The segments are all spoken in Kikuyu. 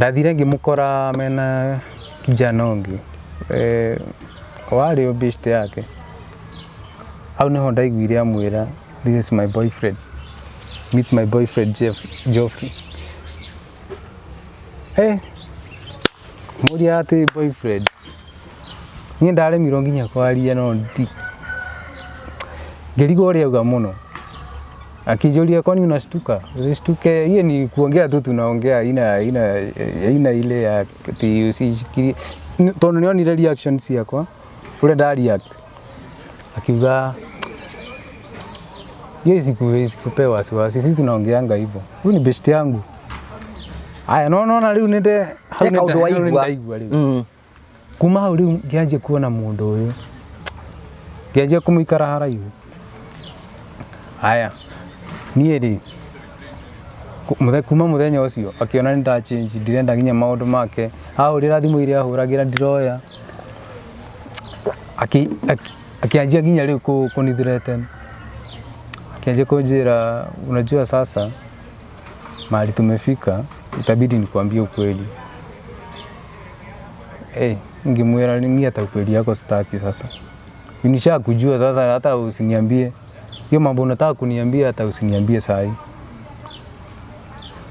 Ndathire ngĩmũkora mena kijana ũngĩ warĩ best yake. Hau nĩho ndaiguire amwĩra, "This is my boyfriend, meet my boyfriend Jeff, Geoffrey." Mũria atĩ boyfriend, niĩ ndaremirwo nginya kwaria, no ndi ngĩrigwo ũrĩa auga mũno. Akijũria, "Kwani unashtuka?" Usishtuke, hiyo ni kuongea tu tunaongea, ina ile ya ati usishikilie, tondũ nĩonire reaction ciakwa ũrĩa nda react. Akiuga, "Hiyo isikupee wasiwasi, sisi tunaongeanga hivyo, huyu ni best yangu." Aya, no nona rĩu nĩnde hau. He kaũndũ hau waigua. Nĩndaigua rĩu. Kuma hau rĩu ngĩanjia kuona mũndũ ũyũ, ngĩanjia kũmũikara haraihu. Aya, niĩ rĩ, kuma mũthenya ũcio akĩona nĩ nda change, ndirenda nginya maũndũ make. Ahũrĩra thimũ iria ahũragĩra ndiroya. Akĩanjia nginya rĩu kũni threaten, akĩanjia kũnjĩra, "Unajua sasa mahali tumefika, itabidi nikuambie ukweli." Hey, ngimwĩra, "Mimi hata ukweli yako sitaki. Sasa nishakujua sasa, hata usiniambie hiyo mambo unataka kuniambia, hata usiniambie sahi,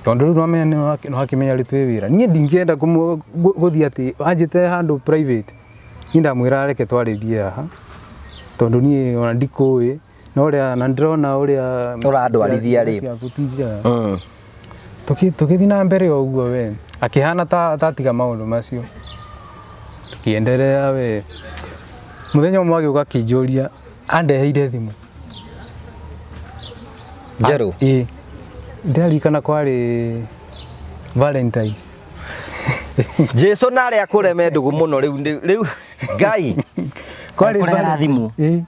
tondũ rĩu nwamenya nĩwakĩmenya rĩ twĩ wĩra. Niĩ ndingĩenda gũthiĩ atĩ anjĩte handũ private. Niĩ ndamwĩra reke twarĩrie haha, tondũ niĩ ona ndikũĩ na ũrĩa na ndĩrona ũrĩa Ũrandwarithia rĩ. ciaku ti njega." Tũgĩthiĩ na mbere o ũguo, we akĩhana ta tatiga maũndũ macio, tukiendelea. We mũthenya ũmwe agĩũka akĩnjũria andeheire thimũ. Njerũ? Ĩĩ, ndĩraririkana kwarĩ Valentine. Jesu na arĩa kũreme ndũgũ mũno rĩu rĩu Ngai Kwarĩ kũrehera Valentine. Thimũ? Ĩĩ.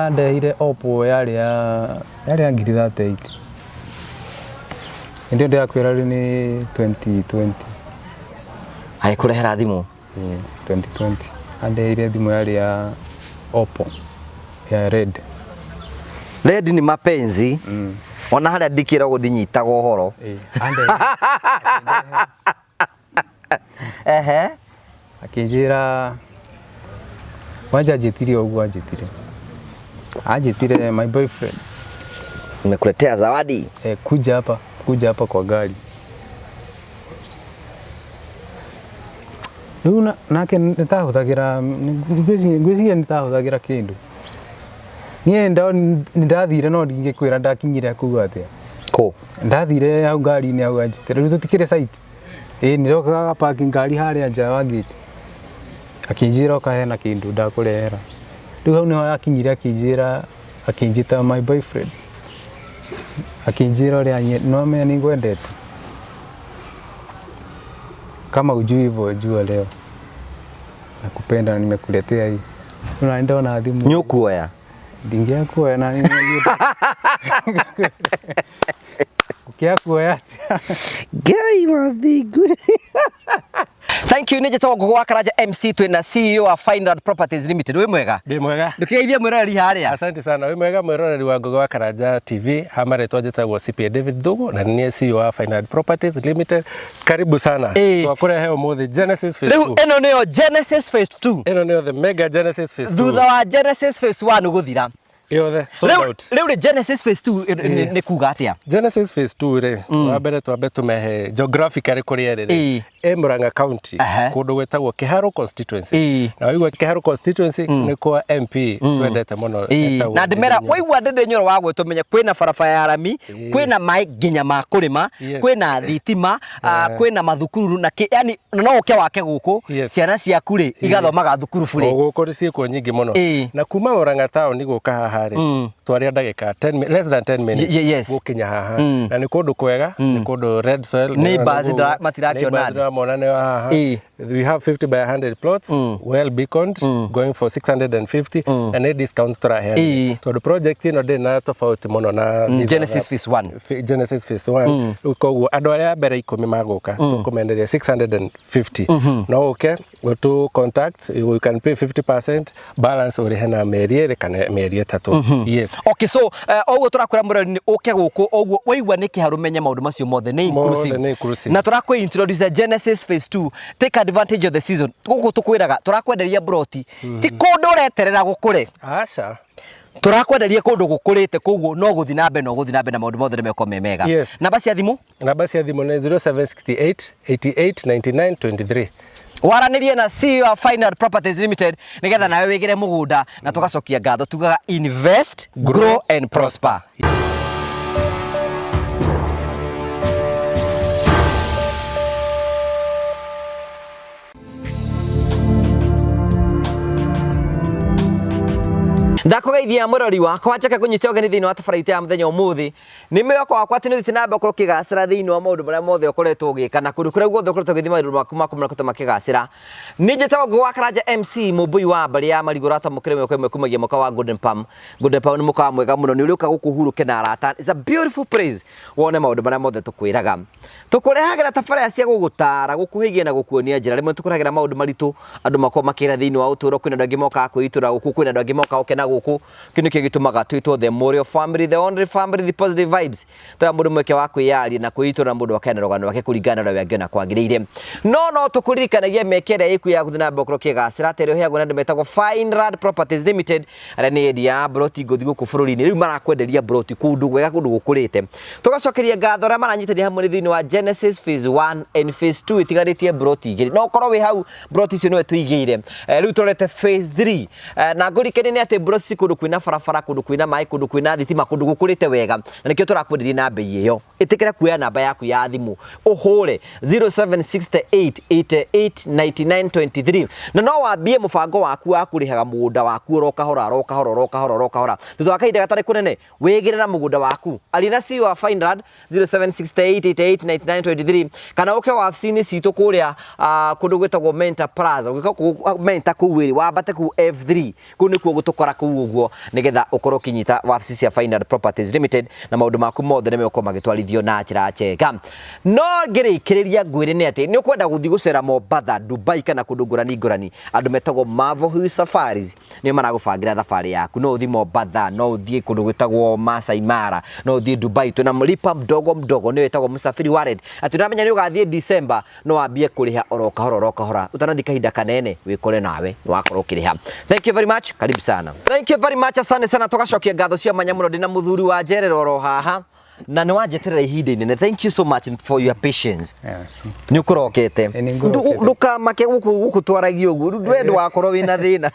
Andeheire Oppo, yarĩ ya ngiri 38. Hĩndĩ ĩyo ndĩrakwĩra rĩu nĩ 2020. Agĩkũrehera thimũ? Ĩĩ, 2020 andeheire thimũ yarĩ ya Oppo ya red. Red ni mapenzi. Ona harĩa ndikĩragwo ndinyitaga ũhoro. Ĩĩ, andeheire. Akĩnjĩra wanja anjĩtire ũguo, anjĩtire, "My boyfriend." "Nimekuletea zawadi." "Kuja hapa, kuja hapa kwa gari." Rĩu nake nĩtahũthagĩra, ngwĩciria nĩtahũthagĩra kĩndũ. Niĩ nĩndathire, no ndingĩkwĩra ndakinyire kũu atĩa. Kũ? Ndathire hau ngari-inĩ hau anjĩtire, rĩu tũtikĩrĩ site. Ĩĩ, nĩrokaga park ngari harĩa nja wa gate. Akĩnjĩra, "Oka, hena kĩndũ ndakũrehera." Rĩu hau nĩho akinyire akĩnjĩra, akĩnjĩta my boyfriend, akĩnjĩra ũrĩa nĩwamenya nĩ ngwendete, kama hujui hivyo jua leo nakupenda na nimekuletea hii. Rĩu nani ndona thimũ. Nĩ ũkuoya? Ndingĩakuoya na ũkĩakuoya atĩa? Ngai wa thingu. Thank you. Nĩ njĩtagwo Ngũgũ wa Karanja MC, twĩna CEO wa Fineland Properties Limited. Wĩ mwega? Ndĩ mwega. Ndũkĩgeithie mwĩroreri harĩa. Asante sana. Wĩ mwega mwĩroreri wa Ngũgĩ wa Karanja TV. Ha marĩtwa njĩtagwo CPA David Thugu na nĩ niĩ CEO wa Fineland Properties Limited. Karibu sana. Twakũrehe ũmũthĩ Genesis Phase Rĩu 2. ĩno nĩyo Genesis Phase 2. Ĩno nĩyo the mega Genesis Phase 2. Thutha wa Genesis Phase 1 gũthira. Yothe sold Rĩu out. Rĩu rĩ, Genesis Phase 2 nĩ kuga atĩa? Genesis Phase 2 rĩ, wa mbere twambe tũmehe geographically kũrĩa ĩrĩ rĩ. Ĩ Murang'a County, kũndũ gwĩtagwo Kiharu constituency. Na waigua Kiharu constituency, nĩ kwa MP twendete mũno etagwo Na ndĩmera Ndindi Nyoro. waigua Ndindi Nyoro wa gwĩtwo, menye kwĩna barabara ya rami, kwĩna maĩ nginya ma kũrĩma, kwĩna thitima, kwĩna mathukuru na yani no ũke wake gũkũ, ciana ciaku rĩ igathomaga thukuru O burĩ. gũkũ ciĩkuo nyingĩ mũno. Na kuma Murang'a town gũka haha rĩ, twaria ndagĩka 10 less than 10 minutes gũkinya haha. Na nĩ kũndũ kwega, nĩ kũndũ red soil. Neighbors matirakĩona Neighbors andũ. ndĩramona nĩ haha. We have 50 by 100 plots, well beaconed, going for 650, na nĩ discount tũraheana tondũ project ĩno ndĩrĩ na tofauti mũno na these Genesis Phase 1. Genesis Phase 1. Rĩu koguo andũ arĩa a mbere 10 magũka tũkũmenderia 650. No ũke ũtũ contact, you can pay 50%, balance ũrĩhe na mĩeri 2 kana mĩeri 3, yes. Okay, so oguo turakwira murori ni uke guku oguo waigua ni kiharu menye maundu macio mothe ni inclusive. Mothe nĩ inclusive. Na turakwi introduce the Genesis phase 2, take advantage of the season. Guku tukwiraga turakwenderia broti ti kundu ureterera gukure. Aca. Turakwenderia kundu gukurite, koguo no guthi na mbere, no guthi na mbere na maundu mothe nĩ mekorwo me mega. Yes. Namba cia thimu? Namba cia thimũ nĩ 0768 88 99 23. Waranĩrie na CEO wa Final Properties Limited nigetha nawe wigire mugunda, na tugacokia ngatho tugaga invest, grow and prosper. Ndakugeithia murori wakwa, njoke kunyita ũgeni thĩinĩ wa tabarĩra itũ ya mũthenya ũmũthĩ. Nĩ mwĩhoko wakwa atĩ nĩ ũthiĩte na mbere gũkorwo ũkĩgacĩra thĩinĩ wa maũndũ marĩa mothe ũkoretwo ũgĩka, na kũndũ kũrĩa guothe ũkoretwo ũgĩthiĩ maũndũ maku maku makoretwo makĩgacĩra. Niĩ njĩtagwo Ngũgĩ wa Karanja MC, mũmbũi wa mbarĩ ya marigũ ũratwamũkĩra ĩmwe kwa ĩmwe kumagia mwaka wa Golden Palm. Golden Palm nĩ mũkawa mwega mũno, nĩ ũrĩũka gũkũ ũhurũke na arata. It's a beautiful place, wone maũndũ marĩa mothe tũkwĩraga. Tũkũrehagĩra tabarĩra cia gũgũtara, gũkũhĩgia na gũkuonia njĩra. Rĩmwe tũkũrehagĩra maũndũ maritũ andũ makoragwo makĩra thĩinĩ wa ũtũũro. Kwĩna andũ angĩ mokaga kwĩitũra gũkũ, kwĩna andũ angĩ mokaga gũkena gũkũ. Kĩu nĩkĩo gĩtũmaga twĩtwo the Morio family, the only family, the positive vibes. Tũhe mũndũ mweke wa kwĩyaria na kwĩitũra, na mũndũ akena rũgano rwake kũringana na ũrĩa angĩona kwagĩrĩire. No tũkũririkanagia mĩeke ĩrĩa ĩkuo ya gũthiĩ na mbere gũkorwo ũkĩgacĩra, ta ĩrĩa ũheagwo na andũ metagwo Fineland Properties Limited, arĩa nĩ endia a broti ngũthi gũkũ bũrũri-inĩ. Rĩu marakwenderia broti kũndũ gwega, kũndũ gũkũrĩte. Tũgacokeria ngatho arĩa maranyitanĩra hamwe thĩinĩ wa Genesis phase 1 and phase 2, ĩtigarĩtie broti igĩrĩ. No ũkorwo wĩ hau, broti icio nĩwe tũigĩire. Rĩu tũrorete phase 3. Na ngũririkanie nĩ atĩ broti ci kũndũ kwĩna barabara, kũndũ kwĩna maĩ, kũndũ kwĩna thitima, kũndũ gũkũrĩte wega, na nĩkĩo tũrakwenderia na bei ĩyo. Ĩtĩkĩra kuoya namba yaku ya thimũ ũhũre 0768 88 99 23, na no wambie mũbango waku wa kũrĩhaga mũgũnda waku oro kahora, oro kahora, oro kahora, oro kahora. Thutha wa kahinda gatarĩ kũnene wĩgĩre na mũgũnda waku. Aria na CEO wa Fineland 0768 88 99 23, kana ũke wabici-inĩ citũ kũrĩa kũndũ gwĩtagwo Mentor Plaza. Ũgĩka kũu Mentor kũu ĩrĩ wambate kũu F3, kũu nĩkuo gũtũkora kũu ũguo, nĩgetha ũkorwo ũkĩnyita wabici cia Fineland Properties Limited, na maũndũ maku mothe nĩ megũkorwo magĩtwarithio na njĩra njega. No ngĩrĩkĩrĩria ngwĩre nĩ atĩ nĩ ũkwenda gũthiĩ gũcera Mombatha, Dubai kana kũndũ ngũrani ngũrani, andũ metagwo Marvel Hill Safaris nĩo maragũbangĩra thabarĩ yaku. No ũthiĩ Mombatha, no ũthiĩ kũndũ gwĩtagwo Masai Mara, no ũthiĩ Dubai. Twĩna lipa mdogo mdogo, nĩyo ĩtagwo Msafiri Wallet. Atĩ ũramenya nĩ ũgathiĩ December, no wambie kũrĩha oro kahora oro kahora, ũtanathiĩ kahinda kanene wĩkore nawe nĩ wakorwo ũkĩrĩha. Thank you very much, karibu sana. Thank you very much, asante sana. Tũgacokia ngatho cia mwanya mũno. Ndĩna mũthuri wa njerera oro haha, na nĩ wanjeterera ihinda inene. Thank you so much for your patience. Yes. Nĩ ũkũrokete. Nĩ ngũrokete. Ndũkamake gũkũ gũkũ twaragia ũguo, rĩu we ndũgakorwo wĩna thĩna.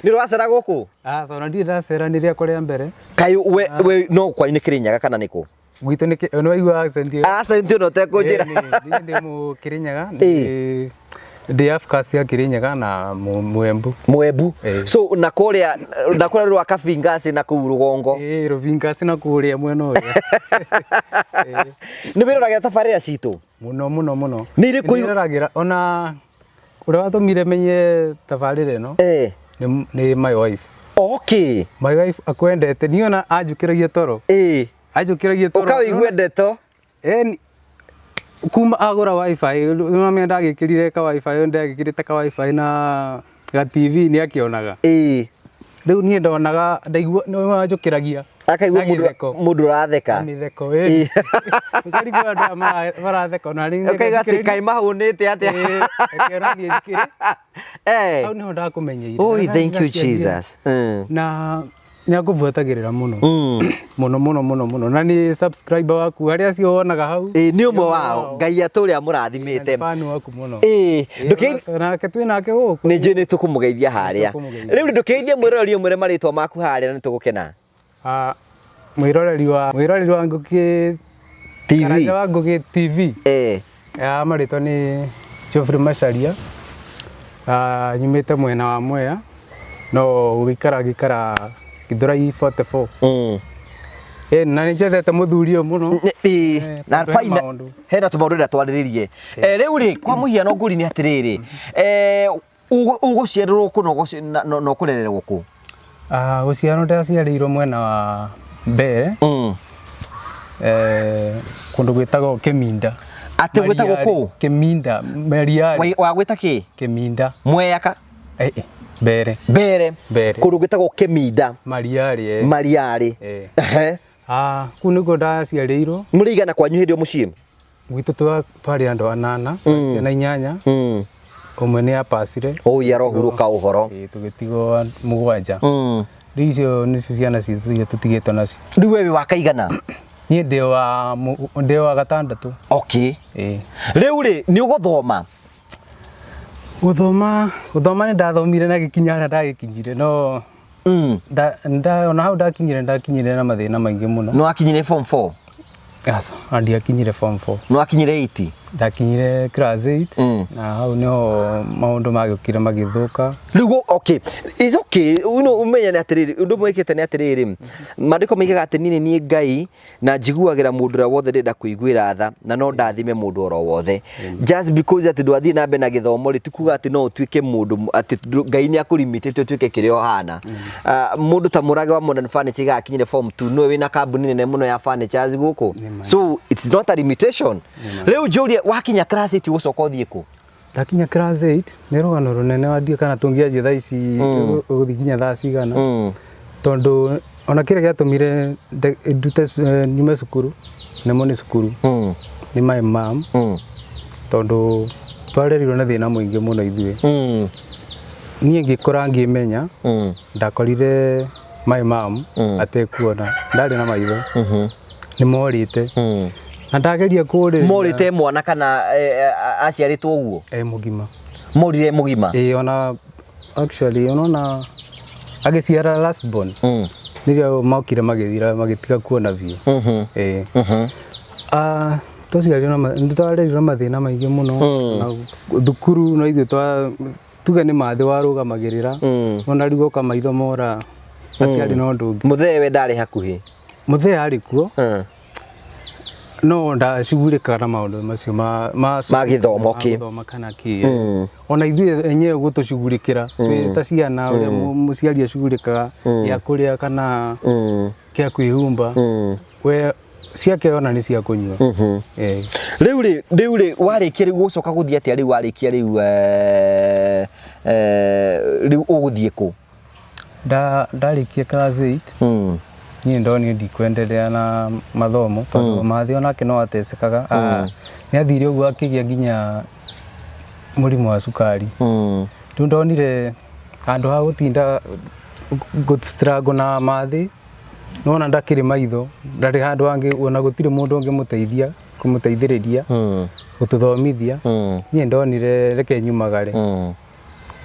Nĩ ũracera gũkũ? Aca, ona ndirĩ ndacera, nĩ rĩakwa rĩa mbere. Kaĩ we no kwanyu nĩ Kĩrĩnyaga kana nĩkũ? Gwitũ nĩ nĩ waigua accent ĩyo? Accent ĩno ũtekũnjĩra. Niĩ ndĩ Mũkĩrĩnyaga, ndĩ half caste ya Kĩrĩnyaga na Mwembu. Mwembu. So na kũrĩa na kũrĩa rwa Kabingasi na kũu rũgongo. Rũbingasi na kũrĩa mwena ũrĩa. Nĩ wĩroragĩra tabarĩra citũ? Mũno mũno mũno. Nĩ irĩkũ Nĩ ndĩroragĩra, ona ũrĩa watũmire menye tabarĩra ĩno nĩ my wife. Okay. My wife akwendete, niĩ ona anjũkĩragia toro. Anjũkĩragia toro. Ũkawĩigua ndeto? Kuma agũra wifi, nĩwamenya ndagĩkĩrire ka wifi, ndagĩkĩrĩte ka wifi na ga TV nĩ akĩonaga. Rĩu niĩ ndonaga, ndaigua nĩ wanjũkĩragia. Akaigua Na gĩtheko. mũndũ ũratheka. Na mĩtheko, ĩĩ. Ũkarigwo andũ aya maratheka, ona rĩngĩ Ũkaiga atĩ thikĩrĩria. kaĩ mahũnĩte atĩa? Reke ona niĩ thikĩrĩrie. Hau nĩho ndakũmenyeire. Oi, Na thank you, ngakĩanjia. Jesus. Na nĩakũbuatagĩrĩra mũno. Mũno, mũno, mũno, mũno. Na nĩ subscriber waku, harĩa acio wonaga hau. Nĩ ũmwe wao. Ngai atũũre amũrathimĩte. Nĩ fan waku mũno. Nake twĩ nake gũkũ. Nĩ njũĩ nĩ tũkũmũgeithia harĩa. Nĩ tũkũmũgeithia. Rĩu ndũkĩgeithie mwĩroreri ũmwĩre marĩtwa maku harĩa na nĩ tũgũkena. Mwĩroreri wa, mwĩroreri wa Ngũgĩ TV. Karanja wa Ngũgĩ TV. Ya marĩtwa nĩ Geoffrey Macharia. Nyumĩte mwena wa Mwea, no gũikara ngĩikara Githurai 44. Na nĩ njendete mũthuri ũyũ mũno. Na Tondũ he fine, maũndũ. hena tũmaũndũ ndĩrenda twarĩrĩrie. Rĩu rĩ, kwa mũhiano ngũri nĩ atĩrĩrĩ, ũgũciarĩrwo kũ na ũkũrererwo kũ? Gũciarwo ndaciarĩirwo mwena wa Mbere. Kũndũ gwĩtagwo Kĩminda. Atĩ gwĩtagwo Mariari. kũ? Kĩminda, Mariari. Wa gwĩta kĩ? Kĩminda. Mwea ka? Mbere. Mbere. Mbere. Kũndũ gwĩtagwo Kĩminda. Mariarĩ. Mariarĩ. Ehe. Ah, kũu nĩkuo ndaciarĩirwo. Mũrĩ igana kwanyu hĩndĩ ĩyo mũciĩ? Gwitũ twarĩ andũ anana, ciana inyanya. Ũmwe nĩ apacire. Ũyũ arohurũka ũhoro. Ĩĩ, tũgĩtigwo mũgwanja. Rĩu icio nĩcio ciana citũ iria tũtigĩtwo nacio. Rĩu we wĩ wa kaigana? Niĩ ndĩ wa gatandatũ. Okay. Ĩĩ. Rĩu rĩ, nĩ ũgũthoma? Gũthoma, gũthoma nĩ ndathomire na gĩkinya harĩa ndagĩkinyire no ona hau ndakinyire ndakinyire na mathĩna maingĩ mũno. Nĩ wakinyire form 4? Aca, ndiakinyire form 4. Nĩ wakinyire 8? Ndakinyire class 8 na hau niho maũndũ magĩũkire magĩthũka. Rĩu okay, it's okay, you know, umenye nĩ atĩrĩrĩ, ũndũ ũmwe wĩkĩte nĩ atĩrĩrĩ, maandĩko moigaga atĩ niĩ nĩ niĩ Ngai na njiguagĩra mũndũ ũrĩa wothe ndĩrenda kũiguĩra tha na no ndathime mũndũ oro wothe. Just because atĩ ndwathiĩ na mbere na gĩthomo rĩ, ti kuga atĩ no ũtuĩke mũndũ atĩ Ngai nĩ akũrimitĩte ũtuĩke kĩrĩa ũhana. Mũndũ ta Mũrage wa Modern Furniture igakinyire form 2 nĩwe wĩna kambuni nene mũno ya furnitures gũkũ. So it's not a limitation. Rĩu njũrie wakinya class 8 ũgũcoka ũthiĩ kũ? Ndakinya class 8 nĩ rũgano rũnene wandiũ kana tũngĩanjia thaa ici ũgũthiĩ nginya thaa cigana. Tondũ ona kĩrĩa gĩatũmire ndute nyume cukuru nĩmo nĩ cukuru nĩ my mom tondũ twarerirwo na thĩna mũingĩ mũno ithuĩ. Niĩ ngĩkũra ngĩmenya ndakorire my mom atekuona ndarĩ na maitho nĩ morĩte na ndageria kũrĩrĩria Morĩte mwana kana aciarĩtwo ũguo? E mũgima. Morire mũgima? Ĩĩ, ona actually unaona agĩciara last born nĩrĩo mokire magĩthira magĩtiga kuona biũ. Ĩĩ. Twaciarirwo na nĩ twarerirwo na mathĩna maingĩ mũno na thukuru no ithuĩ twa tuge nĩ mathĩ warũgamagĩrĩra ona rĩu oka maitho mora hatiarĩ na ũndũ ũngĩ. Mũthee we ndarĩ hakuhĩ? Mũthee arĩ kuo no ndacugurĩkaga na maũndũ macio ma Ma gĩthomo kĩ. gĩthomo kana kĩ ona ithuĩ enyewe gũtũcugurĩkĩra twĩ ta ciana ũrĩa mũciari acugurĩkaga gĩa kũrĩa kana kĩa kwĩhumba we ciake ona nĩ cia kũnyua. Rĩu rĩ, rĩu rĩ warĩkia rĩu ũgũcoka gũthiĩ atĩa rĩu warĩkia rĩu rĩu ũgũthiĩ kũ? Ndarĩkia class 8 niĩ ndonire ndikwendelea na mathomo tondũ mathĩ onake no atecekaga. Nĩ athire ũguo akĩgĩa nginya mũrimũ wa cukari. Rĩu ndonire handũ ha gũtinda gũ struggle na mathĩ nona ndakĩrĩ maitho ndarĩ handũ hangĩ ona gũtirĩ mũndũ ũngĩmũteithia kũmũteithĩrĩria gũtũthomithia. Niĩ ndonire reke nyumagare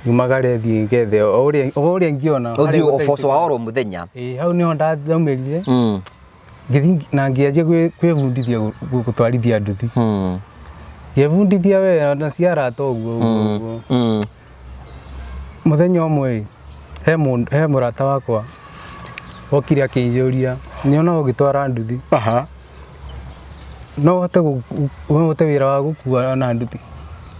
nyumagare thiĩ ngethe o ũrĩa ingĩona ũthiĩ ũboco wa oro mũthenya. Ĩĩ, hau nĩho ndaumĩrire ngĩthiĩ na ngĩanjia kwĩbundithia gũtwarithia nduthi. Ngĩbundithia we na cia arata ũguo ũguo. Mũthenya ũmwe he mũrata wakwa okire akĩnjũria nĩona ũgĩtwara nduthi no ũhote wĩra wa gũkua na nduthi.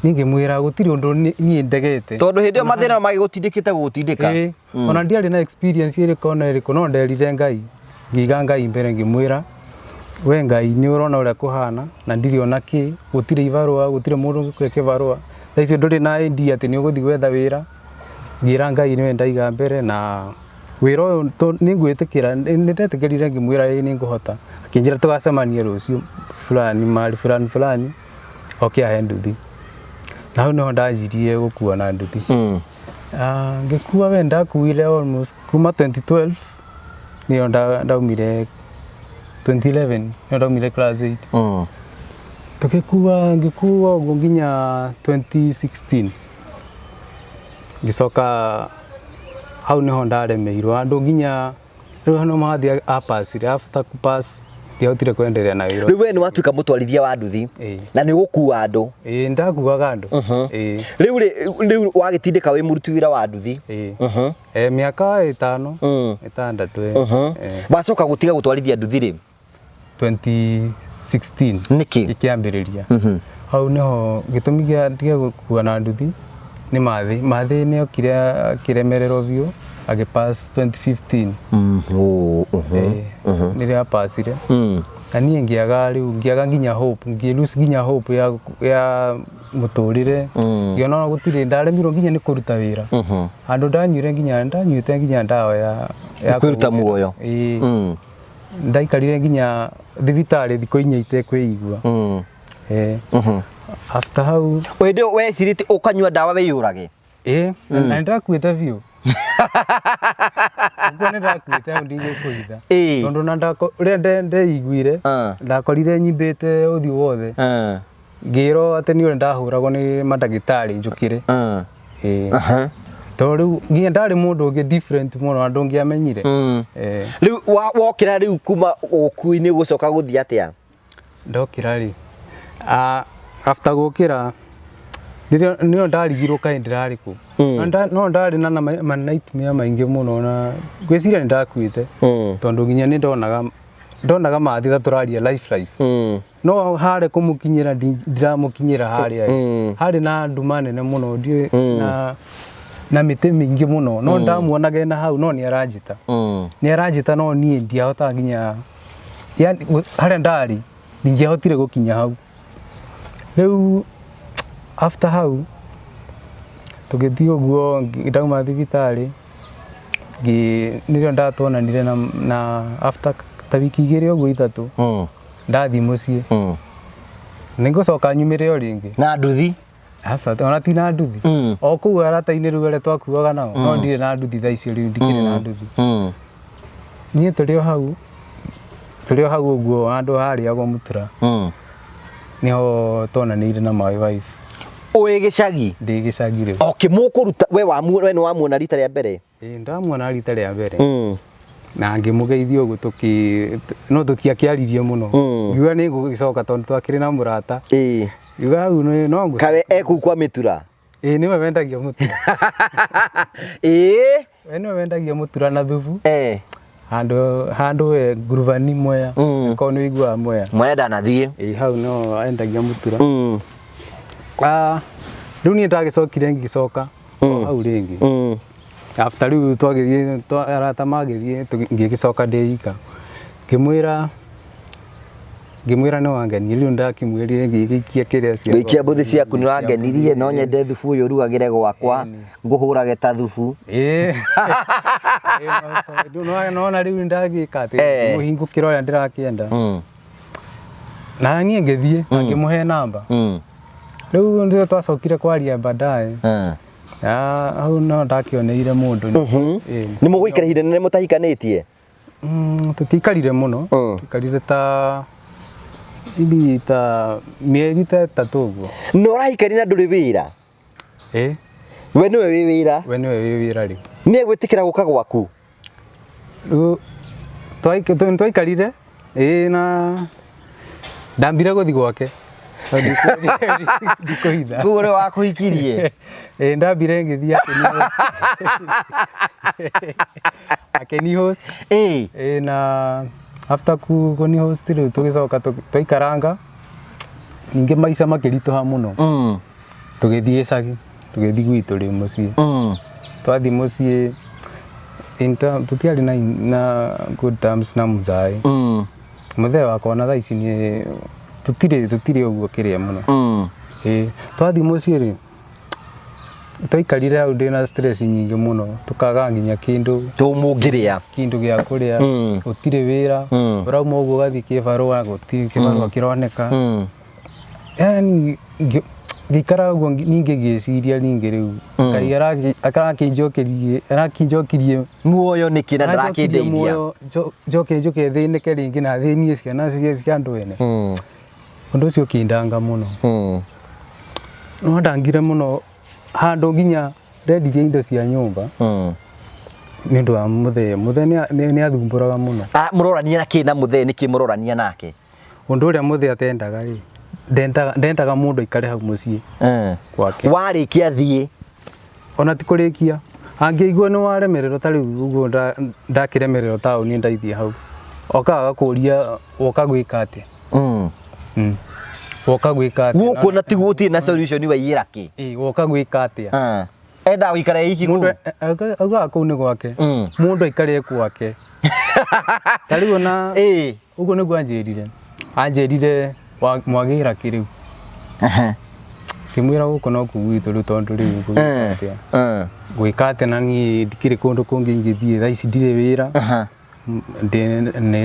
Niĩ ngĩmwĩra gũtirĩ ũndũ niĩ ndegete tondũ hĩndĩ ĩyo mathĩna magĩgũtindĩkĩte gũgũtindĩka. Ona ndiarĩ na experience ĩrĩkũ ona ĩrĩkũ no nderire Ngai ngĩiga Ngai mbere ngĩmwĩra we Ngai nĩ ũrona ũrĩa kũhana na ndirĩ ona kĩ gũtirĩ ibarũa gũtirĩ mũndũ ũngĩkũhe kĩbarũa thaa icio ndũrĩ na ID atĩ nĩ ũgũthiĩ gwetha wĩra. Ngĩra Ngai nĩwe ndaiga mbere na wĩra ũyũ nĩ ngwĩtĩkĩra nĩ ndetĩkĩrire ngĩmwĩra ĩĩ nĩ ngũhota. Akĩnjĩra tũgacemania rũciũ fulani mahali fulani fulani oke ahe nduthi. Na hau nĩho ndanjirie gũkua na nduthi. Ngĩkua we ndakuire almost kuma 2012 nĩyo ndaumire 2011 nĩyo ndaumire class 8. Tũgĩkua ngĩkua ũguo nginya 2016 ngĩcoka hau nĩho ndaremeirwo andũ nginya rĩu no mathiĩ apacire after kupass ndiahotire kuendelea na wĩra. Rĩu we nĩ watuĩka mũtwarithia wa nduthi na nĩ ũgũkua andũ. Ĩĩ, ndakuaga andũ. Rĩu rĩ, rĩu wagĩtindĩka wĩ mũruti wĩra wa nduthi. Mĩaka ĩtano ĩtandatũ. Wacoka gũtiga gũtwarithia nduthi rĩ? 2016 Nĩkĩ? Ĩkĩambĩrĩria. Hau nĩho gĩtũmi gĩa ndige gũkua na nduthi nĩ mathĩ. Mathĩ nĩ okire akĩremererwo biũ agĩpass 2015. Nĩrĩo apacire. Na niĩ ngĩaga rĩu, ngĩaga nginya hope, ngĩ lose nginya hope ya mũtũrĩre. Ngĩona ona gũtirĩ, ndaremirwo nginya nĩ kũruta wĩra. Handũ ndanyuire nginya, ndanyuĩte nginya ndawa ya Kwĩruta kũhurũka. Muoyo. Ĩĩ. Ndaikarire nginya thibitarĩ thikũ 4 itekwĩigua. Ĩĩ. After hau Hĩndĩ ĩyo wecirĩtie ũkanyua ndawa wĩyũrage? Ĩĩ, na nĩndakuĩte biũ. Ũguo nĩndakuĩte hau ndingĩkũhitha. Tondũ na ũrĩa ndeiguire, ndakorire nyimbĩte ũthiũ wothe. Ngĩrwo atĩ nĩ ũrĩa ndahũragwo nĩ mandagĩtarĩ njũkĩre. Ĩĩ. Tondũ rĩu nginya ndarĩ mũndũ ũngĩ different mũno na ndũngĩamenyire. Ĩĩ. Rĩu wokĩra rĩu kuma ũkuui-inĩ gũcoka gũthiĩ atĩa? Ndokĩra rĩ, after gũkĩra nĩrĩo ndarigirwo kaĩ ndĩrarĩ kũ. No ndarĩ na ma nightmare maingĩ mũno na ngwĩciria nĩ ndakuĩte. Tondũ nginya nĩ ndonaga mathi ta tũraria life life. No harĩa kũmũkinyĩra ndiramũkinyĩra harĩa. Harĩ na nduma nene mũno ndiũĩ na mĩtĩ mĩingĩ mũno. No ndamuonaga ena hau no nĩ aranjĩta. Nĩ aranjĩta no niĩ ndiahotaga nginya, yani harĩa ndarĩ ndingĩahotire gũkinya hau. Rĩu after hau tũgĩthiĩ ũguo ndauma thibitarĩ nĩrĩo ndatwonanire na after ta wiki 2 ũguo 3 ndathiĩ mũciĩ. Nĩngũcoka nyumĩre o rĩngĩ. Na nduthi? Aca, ona ti na nduthi. O kũu arata-inĩ rĩu arĩa twakuaga nao, no ndirĩ na nduthi thaa icio rĩu ndikĩrĩ na nduthi. Niĩ tũrĩ o hau, tũrĩ o hau ũguo handũ harĩagwo mũtura. Nĩho twonanĩire na my wife. Ũĩ gĩcagi? Ndĩ gĩcagi rĩu. Okay, mũkũruta, we we nĩ wamuona rita rĩa mbere? Ĩĩ, ndamuona rita rĩa mbere. Na ngĩmũgeithia ũguo no tũtiakĩaririe mũno. Ngiuga nĩ ngũgĩcoka tondũ twakĩrĩ na mũrata. Ngiuga hau no ngũcoka. Kawe e kũu kwa mĩtura? Ĩĩ, nĩwe wendagia mũtura. Ĩĩ. We nĩwe wendagia mũtura na thubu. Handũ we ngurubani Mwea. Korwo nĩ ũiguaga Mwea. Mwea ndanathiĩ. Ĩĩ, hau no endagia mũtura. Rĩu niĩ ndagĩcokire ngĩcoka o hau rĩngĩ. After rĩu twagĩthiĩ, arata magĩthiĩ, ngĩgĩcoka ndĩ ika. Ngĩmwĩra nĩ wangenirie, rĩu ndakĩmwĩrire ngĩgĩikia kĩrĩa ciakwa. Ngĩikia mbũthi ciaku nĩ wangenirie, no nyende thubu ũyũ ũrugagĩre gwakwa, ngũhũrage ta thubu. Ĩĩ. Ĩĩ, nona rĩu ndagĩka atĩ, ngĩmũhingũkĩra ũrĩa ndĩrakĩenda. Na niĩ ngĩthiĩ, na ngĩmũhe namba. Rĩu nĩrĩo twacokire kwaria baadaye. Hau no ndakĩoneire mũndũ. Ĩĩ. Nĩ mũgũikara ihinda inene mũtahikanĩtie? Tũtiikarire mũno. Tũikarire ta maybe ta mĩeri ta 3 ũguo. Na ũrahikania na ndũrĩ wĩra? Ĩĩ. We nĩwe wĩ wĩra? We nĩwe wĩ wĩra rĩu. Nĩ egwĩtĩkĩra gũka gwaku? Rĩu twaikarire, ĩĩ, na ndambire gũthiĩ gwake. Ndikũhitha. Koguo nĩwe wakũhikirie? Ĩĩ, ndambire ngĩthiĩ akĩni host. Ĩĩ. Ĩĩ, na after kũni host rĩu tũgĩcoka twaikaranga, ningĩ maica makĩritũha mũno. Tũgĩthiĩ gĩcagi, tũgĩthiĩ gwitũ rĩu mũciĩ. Twathiĩ mũciĩ, tũtiarĩ na good terms na mũthai. Mũthee wakwa na thaa ici nĩ tũtirĩ ũguo kĩrĩa mũno. Ĩĩ, twathiĩ mũciĩ rĩ, twaikarire hau ndĩna stress nyingĩ mũno, tũkaga nginya kĩndũ. Tũmũngĩrĩa. Kĩndũ gĩa kũrĩa, gũtirĩ wĩra, ũrauma ũguo ũgathiĩ kĩbarũa, gũtirĩ kĩbarũa kĩroneka. Yaani ngĩikara ũguo ningĩ ngĩciria ningĩ rĩu, Ngai arakĩnjokirie muoyo nĩkĩ na aranjokirie ndarakĩndeithia? muoyo, njoke njũke thĩnĩke rĩngĩ na thĩnie ciana cia andũ ene. Ũndũ ũcio ũkĩndanga mũno. No ndangire mũno handũ nginya ndendirie indo cia nyũmba. Nĩ ũndũ wa mũthee. Mũthee nĩ athumbũraga mũno. Mũrorania na kĩ na mũthee? Nĩkĩ mũrorania nake? Ũndũ ũrĩa mũthee atendaga rĩ, ndendaga mũndũ aikare hau mũciĩ gwake. Warĩkia thiĩ? Ona ti kũrĩkia. Angĩigua nĩ waremererwo ta rĩu ũguo ndakĩremererwo taũni ndaithiĩ hau. Okaga agakũria woka gwĩka atĩa? Woka gwĩka atĩa? Gũkũ na tiguo gũtirĩ na solution waiyĩra kĩ? Ĩĩ, woka gwĩka atĩa? Endaga gũikara e iki Mũndũ kũu? augaga kũu nĩ gwake. Mũndũ aikare e gwake. Ta rĩu ona ũguo nĩguo anjĩrire. Anjĩrire mwagĩra kĩ rĩu? Ngĩmwĩra gũkũ no kuo gwitũ rĩu tondũ rĩu ngũgĩka atĩa? Gwĩka atĩa na niĩ ndikĩrĩ kũndũ kũngĩ ingĩthiĩ thaa ici ndirĩ wĩra.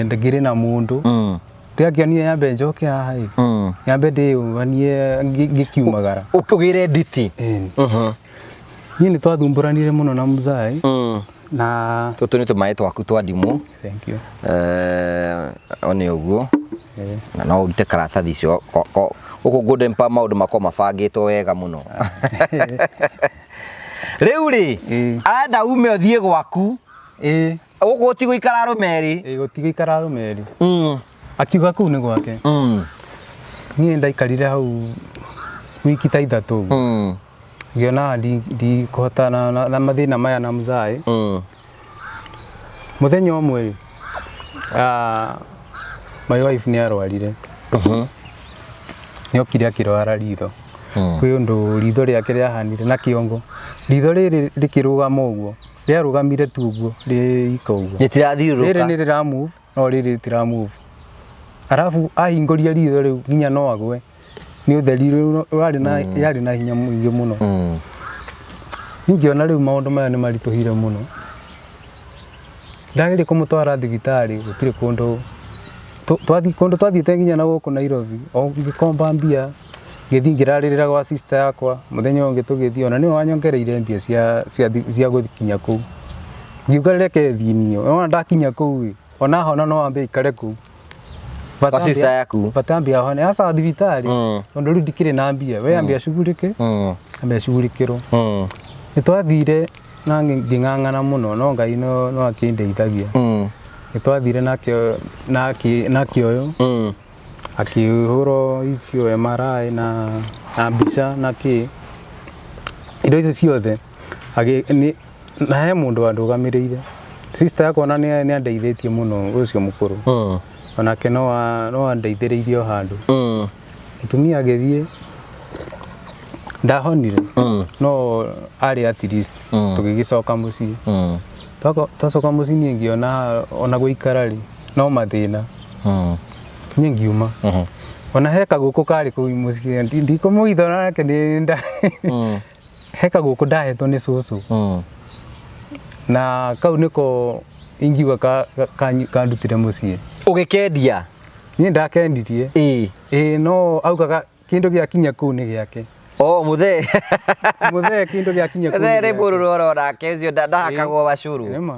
Ndikĩrĩ na mũndũ. Ndĩrakĩonire nyambe njoke haha ĩ. Nyambe ndĩyũnganie ngĩkiumagara. Ũkĩgĩre nditi. Ĩni. Niĩ nĩ twathumbũranire mũno na mzai na Tũtũ nĩ tũmaĩ twaku twa ndimũ. Thank you. One ũguo. Na no ũrute karatathi icio gũkũ Golden Palm maũndũ makoragwo mabangĩtwo wega mũno. Rĩu rĩ, arenda ume ũthiĩ gwaku. Gũkũ gũtigũikara arũme erĩ. Gũtigũikara arũme erĩ. Akiuga kũu nĩ gwake. Niĩ ndaikarire hau wiki ta ithatũ ũguo. Ngĩona ndikũhota na mathĩna maya na mzai. Mũthenya ũmwe rĩ, my wife nĩ arwarire. Nĩ okire akĩrwara ritho. Kwĩ ũndũ ritho rĩake rĩahanire na kĩongo. Ritho rĩrĩ rĩkĩrũgama ũguo, rĩarũgamire tu ũguo, rĩika ũguo. Rĩtirathiũrũrũka. Rĩrĩ nĩ rĩra move, no rĩrĩ rĩtira move. Arabu ahingũria ritho rĩu nginya no agwe. Nĩ ũtheri rĩu warĩ na yarĩ na hinya mũingĩ mũno. Ngĩona rĩu maũndũ maya nĩ maritũhire mũno. Ndageria kũmũtwara thibitarĩ gũtirĩ kũndũ twathiĩ kũndũ twathiĩte nginya na gũkũ Nairobi o ngĩkomba mbia ngĩthiĩ ngĩrarĩrĩra gwa sister yakwa mũthenya ũngĩ tũgĩthiĩ ona nĩwe wanyongereire mbia cia gũkinya kũu. Ngiuga reke thiĩ niĩ ona ndakinya kũu ĩ ona hona no ambe ikare kũu. Kwa sister yaku? Bata ambia hone aca thibitarĩ tondũ rĩu ndikĩrĩ na mbia we ambia acugurĩke ambia acugurĩkĩrwo. Nĩ twathire na ngĩng'ang'ana mũno no Ngai no akĩndeithagia. Nĩ twathire nake ũyũ akĩhũrwo icio MRI na mbica na kĩ indo icio ciothe na he mũndũ wandũgamĩrĩire. Sister yakwa ona nĩ andeithĩtie mũno ũcio mũkũrũ. Onake no andeithĩrĩirie o handũ. Mũtumia agĩthiĩ ndahonire no arĩ at least tũgĩgĩcoka mũciĩ. Twacoka mũciĩ niĩ ngĩona ona gũikara rĩ no mathĩna. Niĩ ngiuma. Ona he kagũkũ karĩ kũu mũciĩ ndikũmũhitha nake nĩ nda he kagũkũ ndahetwo nĩ cũcũ. Na kau nĩko ingiuga kandutire mũciĩ. Ũgĩkendia? Niĩ ndakendirie. Ĩĩ no augaga kĩndũ gĩakinya kũu nĩ gĩake. Oh, mũthee. Mũthee kĩndũ gĩakinya kũu nĩ Mũthee nĩ gĩake. mũrũrũ oro nake ũcio ndahakagwo wacũrũ. Nĩma.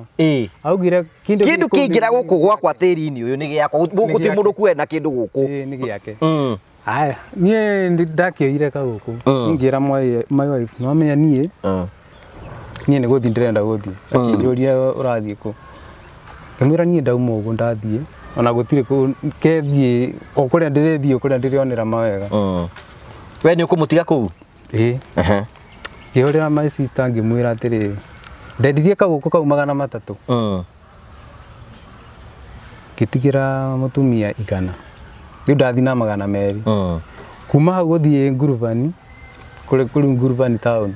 Augire Kĩndũ kĩndũ kĩingĩra gũkũ gwakwa tĩri-inĩ ũyũ nĩ gĩakwa. Gũtirĩ mũndũ kuena kĩndũ gũkũ. Ĩĩ nĩ gĩake. Aya, niĩ ndakĩoire kagũkũ. Ngĩra my wife, nĩwamenya niĩ niĩ nĩ gũthiĩ ndĩrenda gũthiĩ. Akĩnjũria ũrathiĩ kũ? Ngĩmwĩra niĩ ndauma ũguo ndathiĩ. Ona gũtirĩ kũ kethiĩ o kũrĩa ndĩrĩthiĩ kũrĩa ndĩrĩonera mawega. We nĩ ũkũmũtiga kũu? Ĩĩ. Ngĩhũrĩra my sister ngĩmwĩra atĩrĩrĩ, ndendirie kagũkũ kau 300. Ngĩtigĩra mũtumia 100. Rĩu ndathiĩ na 200. Kuma hau gũthiĩ Ngurubani, kũrĩ Ngurubani town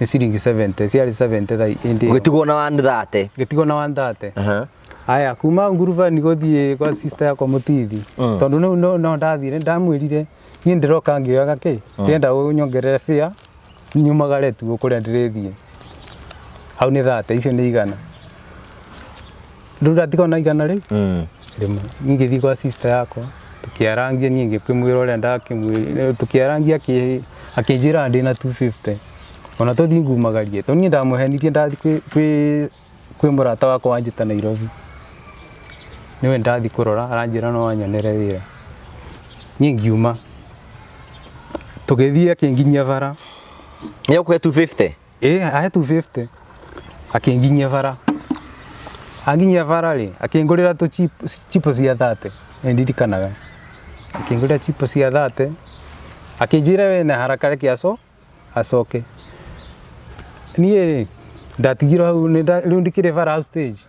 nĩ ciringi 70, ciarĩ 70 thaa ĩndĩ ĩyo. Ũgĩtigwo na 130. Ngĩtigwo na 130. Aya, kuma Ngurubani gũthiĩ kwa sister yakwa Mũtithi, tondũ no ndathire ndamwĩrire niĩ ndĩroka ngĩoyaga kĩ, ndĩrenda ũnyongerere fare nyumagare tu kũrĩa ndĩrĩthiĩ. Hau nĩ 30, icio nĩ 100. Rĩu ndatigwo na 100 rĩu. Rĩmwe ngĩthiĩ kwa sister yakwa tũkĩarangia niĩ ngĩkĩmwĩra ũrĩa ndakĩmwĩrire tũkĩarangia akĩnjĩra ndĩna 250. Ona tũthiĩ ngumagarie tondũ niĩ ndamũhenirie ndathiĩ kwĩ mũrata wakwa wanjĩta Nairobi. Nĩwe ndathiĩ kũrora aranjĩra no anyonere wĩra. Niĩ ngiuma. Tũgĩthiĩ akĩnginyia bara. Nĩ ũkũhe 250? Ĩĩ, ahe 250. Akĩnginyia bara. Anginyia bara rĩ, akĩngũrĩra tũ chipo cia 30. Nĩ ndirikanaga. Akĩngũrĩra chipo cia 30. Akĩnjĩra we na haraka reke acoke. Niĩ rĩ, ndatigirwo hau rĩu ndikĩrĩ bara hau stage.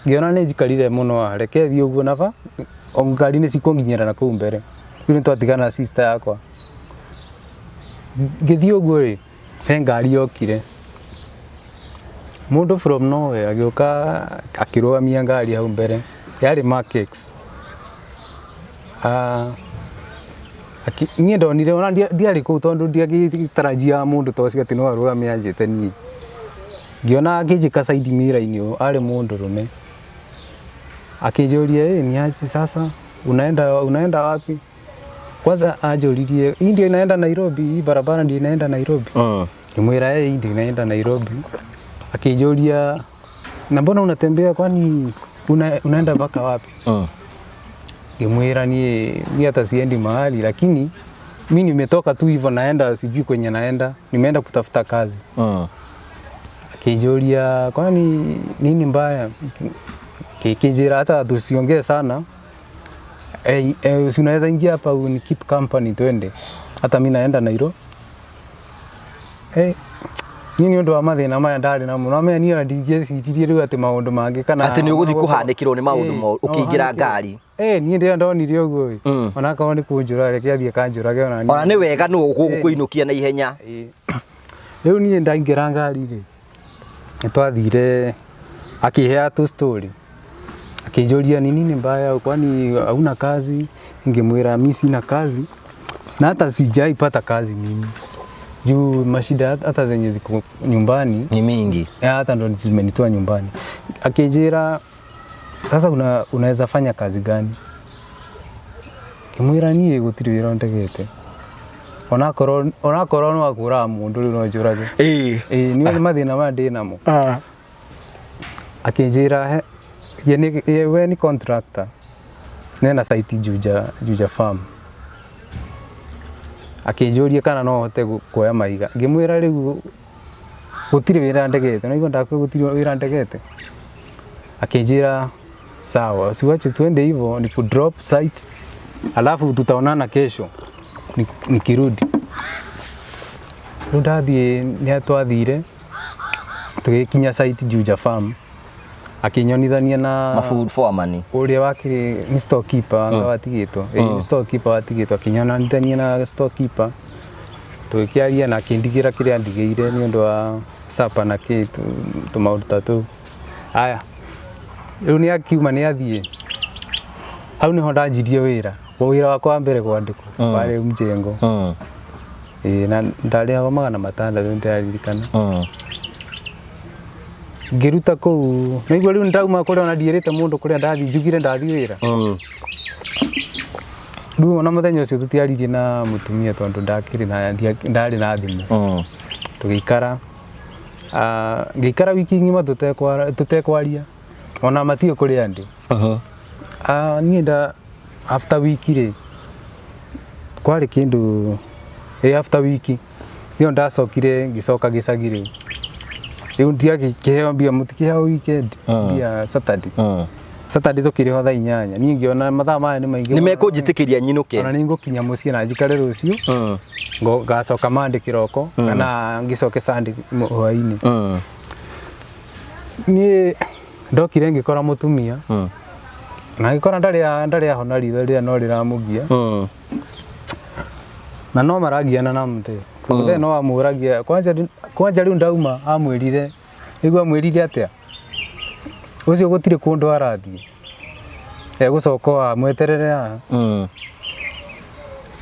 Ngĩona nĩ njikarire mũno haha, reke thiĩ ũguo na ba, o ngari nĩ cikũnginyĩra na kũu mbere. Rĩu nĩ twatigana na sister yakwa. Ngĩthiĩ ũguo rĩ, he ngari yokire. Mũndũ from nowhere agĩũka akĩrũgamia ngari hau mbere. Yarĩ Mark X. Ah, niĩ ndonire ona ndiarĩ kũu tondũ ndiagĩtarajia mũndũ ta ũcio atĩ no arũgame anjĩte niĩ. Ngĩona akĩnjĩka side mirror-inĩ ũũ, arĩ mũndũrũme. Akĩnjũria, "Ĩ, ni aje sasa? Unaenda wapi?" Kwanza anjũririe, "Hii ndio inaenda Nairobi, hii barabara ndio inaenda Nairobi?" Ngĩmwĩra, "Ĩ, hii ndio inaenda Nairobi." Akĩnjũria, "Na mbona unatembea, kwani unaenda mpaka wapi?" Ngĩmwĩra, niĩ hata siendi mahali, lakini mi nimetoka tu hivyo, naenda sijui kwenye naenda, nimeenda kutafuta kazi. Akĩnjũria, "Kwani nini mbaya?" Kĩnjĩra hata tusiongee sana. Eh, si unaweza ingia hapa uni keep company twende. Hata mi naenda Nairobi. Eh, niĩ nĩ ũndũ wa mathĩna maya ndarĩ namo, no menya niĩ ona ndingĩeciririe rĩu atĩ maũndũ mangĩ kana Atĩ nĩ ũgũthiĩ kũhanĩkĩrwo nĩ maũndũ Ĩĩ, moru no ũkĩingĩra hanĩkĩrwo. ngari. Eh, niĩ ndĩrĩa ndonire ũguo ĩ. Onakorwo nĩ kũnjũraga, reke athiĩ akanjũrage ona niĩ. Ona nĩ wega nũ ũgũkũinũkia na ihenya. Ĩĩ. Rĩu niĩ ndaingĩra ngari rĩ, nĩ twathire, akĩhea tu story, akĩnjũria, "Ni nini mbaya, kwani hauna kazi?" Ngĩmwĩra, "Mi sina kazi na hata sijaipata kazi mimi, juu mashida hata zenye ziko nyumbani Ni mingi. Hata ndo zimenitoa nyumbani." Akĩnjĩra, "Sasa unaweza fanya kazi gani?" Ngĩmwĩra, "Niĩ gũtirĩ wĩra ndegete, onakorwo no akũraga mũndũ rĩu no njũrage." Ĩĩ. Ĩĩ, nĩ mathĩna maya ndĩ namo. Akĩnjĩra, ye we ni contractor nena site Juja farm." Akĩnjũria kana no hote kuoya mahiga. Ngĩmwĩra, "Rĩu gũtirĩ wĩra ndegete, naigua ndakwĩra gũtirĩ wĩra ndegete." Akĩnjĩra, "Sawa, siwache tuende hivyo, ni drop site, alafu tutaonana kesho nikirudi." Rĩu ndathiĩ, nĩ twathire tũgĩkinya site Juja farm, akĩnyonithania na Mafood foreman. Ũrĩa wakĩrĩ nĩ storekeeper anga watigĩtwo. Ĩĩ, nĩ storekeeper watigĩtwo. Akĩnyonithania na storekeeper, tũgĩkĩaria na akĩndigĩra kĩrĩa andigĩire nĩ ũndũ wa supper na kĩ tũmaũndũ ta tũu. Aya, rĩu nĩ akiuma, nĩ athiĩ. Hau nĩho ndanjirie wĩra, wĩra wakwa wa mbere kwandĩkwo warĩ mjengo. Ĩĩ, na ndarĩhagwo 600, ndĩraririkana. Ngĩruta kũu, naigua rĩu ndauma kũrĩa, ona ndierĩte mũndũ kũrĩa ndathiĩ, njugire ndathiĩ wĩra. Rĩu ona mũthenya ũcio tũtiaririe na mũtumia tondũ ndakĩrĩ na ndarĩ na thimũ. Tũgĩikara. Ah, ngĩikara wiki ng'ima tũtekwaria, ona matiũĩ kũrĩa ndĩ. Ah, niĩ nda after wiki rĩ, kwarĩ kĩndũ ĩ after wiki nĩyo ndacokire, ngĩcoka gĩcagi. Rĩu ndiagĩkĩheo mbia, mũtikĩheo weekend mbia Saturday. Saturday tũkĩrĩhwo thaa 8. Niĩ ngĩona mathaa maya nĩ maingĩ Nĩ mũno. mekũnjĩtĩkĩria nyinũke. Ona nĩ ngũkinya mũciĩ na njikare rũciũ, ngacoka Monday kĩroko kana ngĩcoke Sunday hwaĩ-inĩ. Niĩ ndokire ngĩkora mũtumia na ngĩkora ndarĩ ahona ritho rĩrĩa no rĩramũgia na no maragiana na mũthee. Mũthee no amũragia kwanja. Rĩu ndauma, amwĩrire, nĩguo amwĩrire atĩa, ũcio gũtirĩ kũndũ arathiĩ, egũcoka o amweterere haha.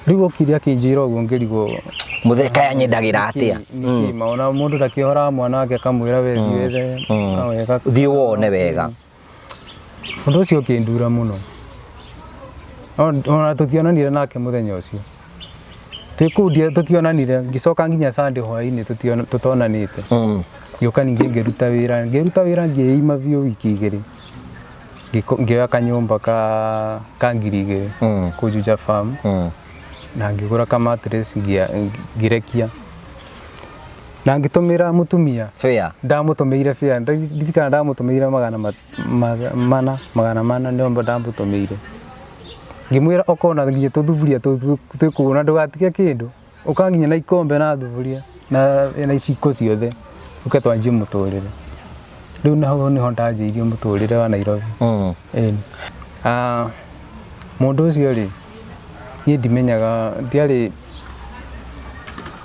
Rĩu okire akĩnjĩra ũguo, ngĩrigwo Mũthee kaya nyendagĩra atĩa? Nĩkĩ ma ona mũndũ ndakĩhoraga mwana wake akamwĩra, "We thiĩ wethe wega." Thiĩ wone wega. Ũndũ ũcio ũkĩndura mũno. Ona tũtionanire nake mũthenya ũcio twĩ kũu, tũtionanire. Ngĩcoka nginya Sunday hwaĩ-inĩ tũtonanĩte. Ngĩũka ningĩ ngĩruta wĩra, ngĩruta wĩra, ngĩima biũ wiki 2. Ngĩoya kanyũmba ka 2000 kũu Juja farm na ngĩgũra ka mattress, ngĩrekia na ngĩtũmĩra mũtumia. Fair. Ndamũtũmĩire fare, ndirikana ndamũtũmĩire 400, 400 nĩo ndamũtũmĩire. Ngĩmwĩra, "Okona nginya tũthuburia tũu twĩ kũu na ndũgatige kĩndũ, ũka nginya na ikombe na thuburia na iciko ciothe, ũke twanjie mũtũrĩre." Rĩu naho nĩho ndanjĩirie mũtũrĩre wa Nairobi. Ĩni. Ah, mũndũ ũcio rĩ, niĩ ndimenyaga, ndiarĩ,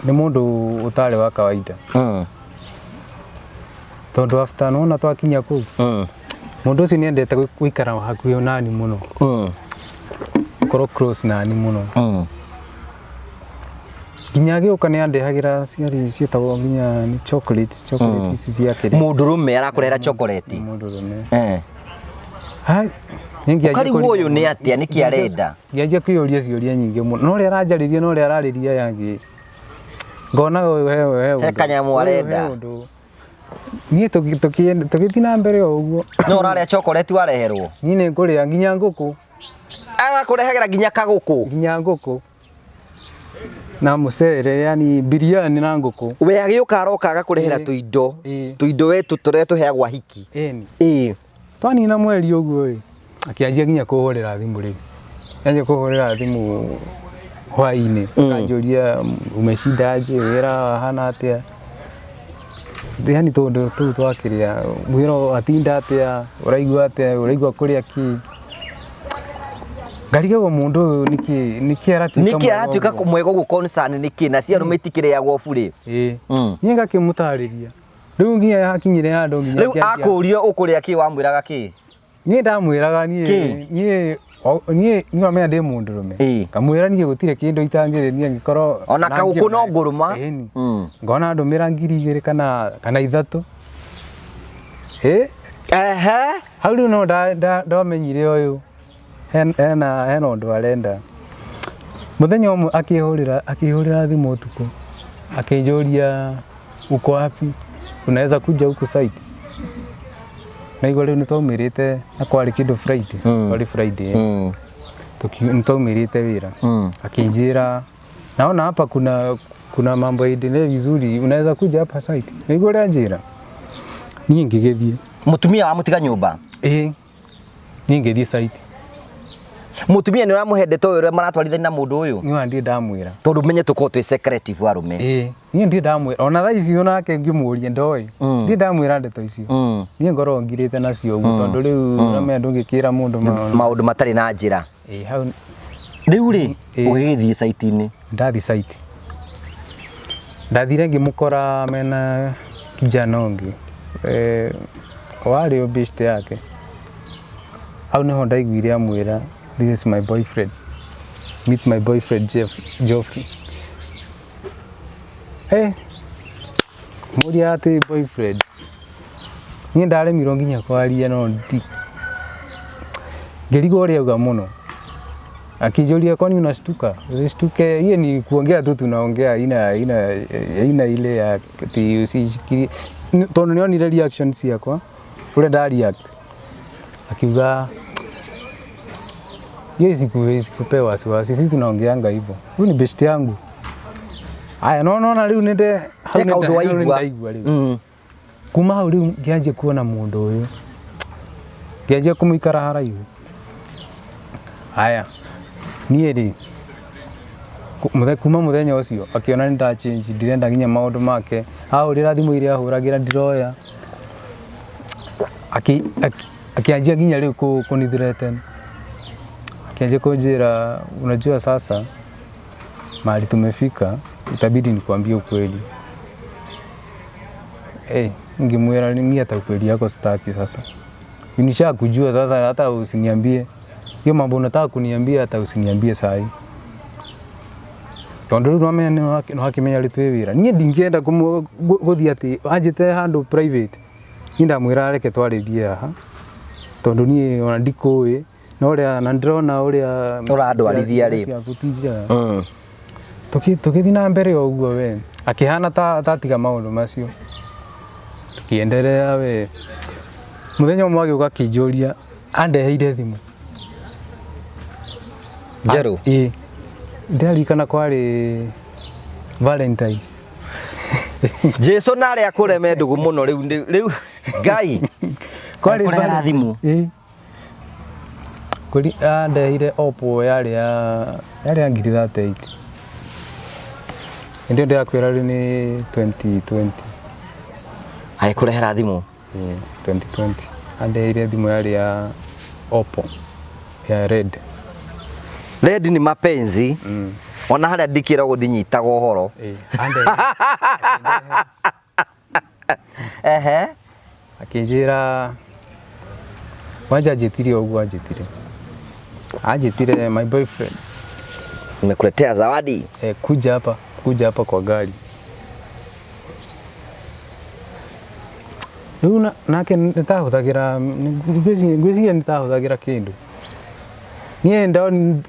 nĩ mũndũ ũtarĩ wa kawaida tondũ after nona twakinya kũu, mũndũ ũcio nĩ endete gũikara hakuhĩ nani mũno. Gũkorwo close nani mũno. Nginya agĩũka nĩ andehagĩra ciarĩ ciĩtagwo nginya nĩ chocolate, chocolate ici cia kĩrĩa. Mũndũrũme arakũrehera chocolate? Mũndũrũme. Eh. Hai, niĩ ngĩanjia Ũkarigwo kũrigwo ũyũ nĩ atĩa, nĩkĩ arenda? Ngĩanjia kwĩyũria ciũria nyingĩ mũno, no ũrĩa aranjarĩria na ũrĩa ararĩria aya angĩ, ngona ũyũ he he ũndũ. Kanyamũ Ũyũ he arenda. ũndũ. Niĩ tũgĩthiĩ na mbere o ũguo. No ũrarĩa chocolate wareherwo? Niĩ nĩ ngũrĩa nginya ngũkũ. Agakũrehagĩra nginya kagũkũ? Nginya ngũkũ na mũcere, yani biriani na ngũkũ. We agĩũka aroka agakũrehera Ĩĩ. tũindo? Ĩĩ. Tũindo we tũrĩa tũheagwo ahiki? Ĩni. Ĩĩ. Twanina mweri ũguo ĩ, akĩanjia nginya kũhũrĩra thimũ rĩu. Anjia kũhũrĩra thimũ hwaĩ-inĩ, akanjũria umeshinda aje, wĩra wahana atĩa, yani tũndũ tũu twakĩrĩa, wĩra watinda atĩa, ũraigua atĩa, ũraigua kũrĩa kĩ. Ngarigagwo mũndũ ũyũ nĩkĩ nĩkĩ aratuĩka Nĩkĩ mwega aratuĩka ũguo? mwega ũguo concern nĩkĩ na cia arũme itikĩrĩagwo burĩ? Ĩĩ. Niĩ ngakĩmũtarĩria. Rĩu nginya hakinyire handũ nginya Rĩu akĩanjia- akũrio ũkũrĩa kĩ wamwĩraga kĩ? Niĩ ndamwĩraga niĩ Kĩ? niĩ niĩ niĩ wamenya ndĩ mũndũrũme. Ĩĩ. Ngamwĩra niĩ gũtirĩ kĩndũ itangĩrĩ niĩ angĩkorwo Ona kagũkũ no ngũrũma. Ĩni. Mm. Ngona ndũmĩra 2000 kana 3. Ĩ Ehe. hau rĩu no ndamenyire ũyũ hena ũndũ arenda. Mũthenya ũmwe akĩhũrĩra thimũ ũtukũ, akĩnjũria uko wapi, unaweza kuja huku site. Naigua rĩu nĩtwaumĩrĩte na kwarĩ kĩndũ Friday, kwarĩ Friday, nĩtwaumĩrĩte wĩra. Akĩnjĩra naona hapa kuna mambo yaendelee vizuri, unaweza kuja hapa site. Naigua ũrĩa anjĩra, niĩ ngĩgĩthiĩ. Mũtumia wamũtiga nyũmba? Ĩĩ, niĩ ngĩthiĩ site. Mũtumia nĩ ũramũhe ndeto ũyũ ũrĩa maratwarithania na mũndũ ũyũ? Niĩ ndirĩ ndamwĩra. Tondũ menye tũkorwo twĩ secretive arũme. Ĩĩ, niĩ ndirĩ ndamwĩra ona thaa ici onake ngĩmũria ndoĩ, ndirĩ ndamwĩra ndeto icio. Niĩ ngoragwo ngirĩte nacio ũguo tondũ rĩu ũramenya ndũngĩkĩra mũndũ maũndũ. Maũndũ matarĩ na njĩra. Ĩĩ, hau Rĩu rĩ, Ĩĩ. ũgĩgĩthiĩ site-inĩ? Ndathi site, ndathire ngĩmũkora mena kijana ũngĩ, warĩ best yake. Hau nĩho ndaiguire amwĩra this is my boyfriend, meet my boyfriend Jeff, Geoffrey. Mũria atĩ boyfriend, niĩ ndaremirwo nginya kwaria, no ndi ngĩrigwo ũrĩa auga mũno. Akijũria kwani unashtuka? Usishtuke, hiyo ni kuongea tu tunaongea, ina ile ya ati usishikilie. Tondũ nĩonire reaction ciakwa ũrĩa nda react, akiuga hiyo isikupe wasiwasi, sisi tunaongeanga hivyo, huyu ni best yangu. Aya, no nona rĩu nĩnde hau He kaũndũ hau waigua. nĩndaigua rĩu. Kuma hau rĩu ngĩanjia kuona mũndũ ũyũ, ngĩanjia kũmũikara haraihu. Aya, niĩ rĩ kuma mũthenya ũcio akĩona nĩ ndachange, ndirenda nginya maũndũ make, ahũrĩra thimũ iria ahũragĩra ndiroya. Akĩanjia nginya rĩu kũni threaten, akĩanjia kũnjĩra unajua sasa mahali tumefika itabidi nikuambie ukweli. Ngimwĩra ni hata ukweli yako sitaki sasa, nishakujua sasa, hata usiniambie hiyo mambo unataka kuniambia, hata usiniambie sahi tondu riu nwamenya nĩwakĩmenya rĩ twĩ wĩra. Niĩ ndingĩenda gũthiĩ atĩ anjĩte handũ private, niĩ ndamwĩra reke twarĩrie haha tondu niĩ ona ndikũĩ na ũrĩa na ndĩrona ũrĩa Ũrandwarithia rĩ. ciaku ti njega. Tũgĩthiĩ na mbere o ũguo, we akĩhana ta tatiga maũndũ macio, tukiendelea. We mũthenya ũmwe agĩũka akĩnjũria, andeheire thimũ Njerũ? Ĩĩ, ndĩraririkana kwarĩ Valentine. Jesu na arĩa akũreme ndũgũ mũno rĩu rĩu Ngai Kwarĩ kũrehera Valentine. thimũ? Ĩĩ. Kũri andeheire Oppo yarĩ ya 38,000. Hĩndĩ ĩyo ndĩrakwĩra rĩu nĩ 2020. Agĩkũrehera thimũ? Ĩĩ, 2020 andeheire thimũ yarĩ ya Oppo ya red. Red ni mapenzi. Ona harĩa ndikĩragwo ndinyitaga ũhoro. Ĩĩ, andeheire. Ehe. Akĩnjĩra wanja anjĩtire o ũguo anjĩtire. Anjĩtire my boyfriend. Nimekuletea zawadi. Eh, kuja hapa kwa gari. Rĩu nake nĩtahũthagĩra, ngwĩciria nĩtahũthagĩra kĩndũ. Niĩ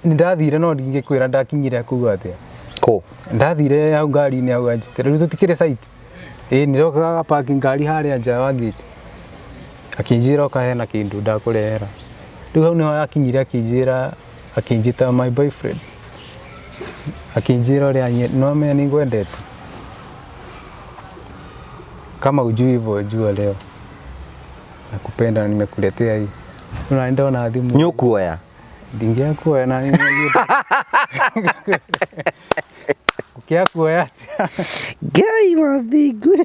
nĩndathire no ndingĩkwĩra ndakinyire kũu atĩa. Kũ? Ndathire hau ngari-inĩ hau anjĩtire, rĩu tũtikĩrĩ site. Ĩĩ nĩndokaga park ngari harĩa nja wa gate. Akĩnjĩra oka hena kĩndũ ndakũrehera. Rĩu hau nĩho akinyire akĩnjĩra, akĩnjĩta my boyfriend. Akĩnjĩra ũrĩa nĩwamenya nĩngwendete. Kama hujui hivyo jua leo. Nakupenda na nimekuletea hii. Rĩu nani ndona thimũ. Nĩ ũkuoya? Ndingĩakuoya na nĩ Gũkĩakuoya atĩa? Ngai wa thingu.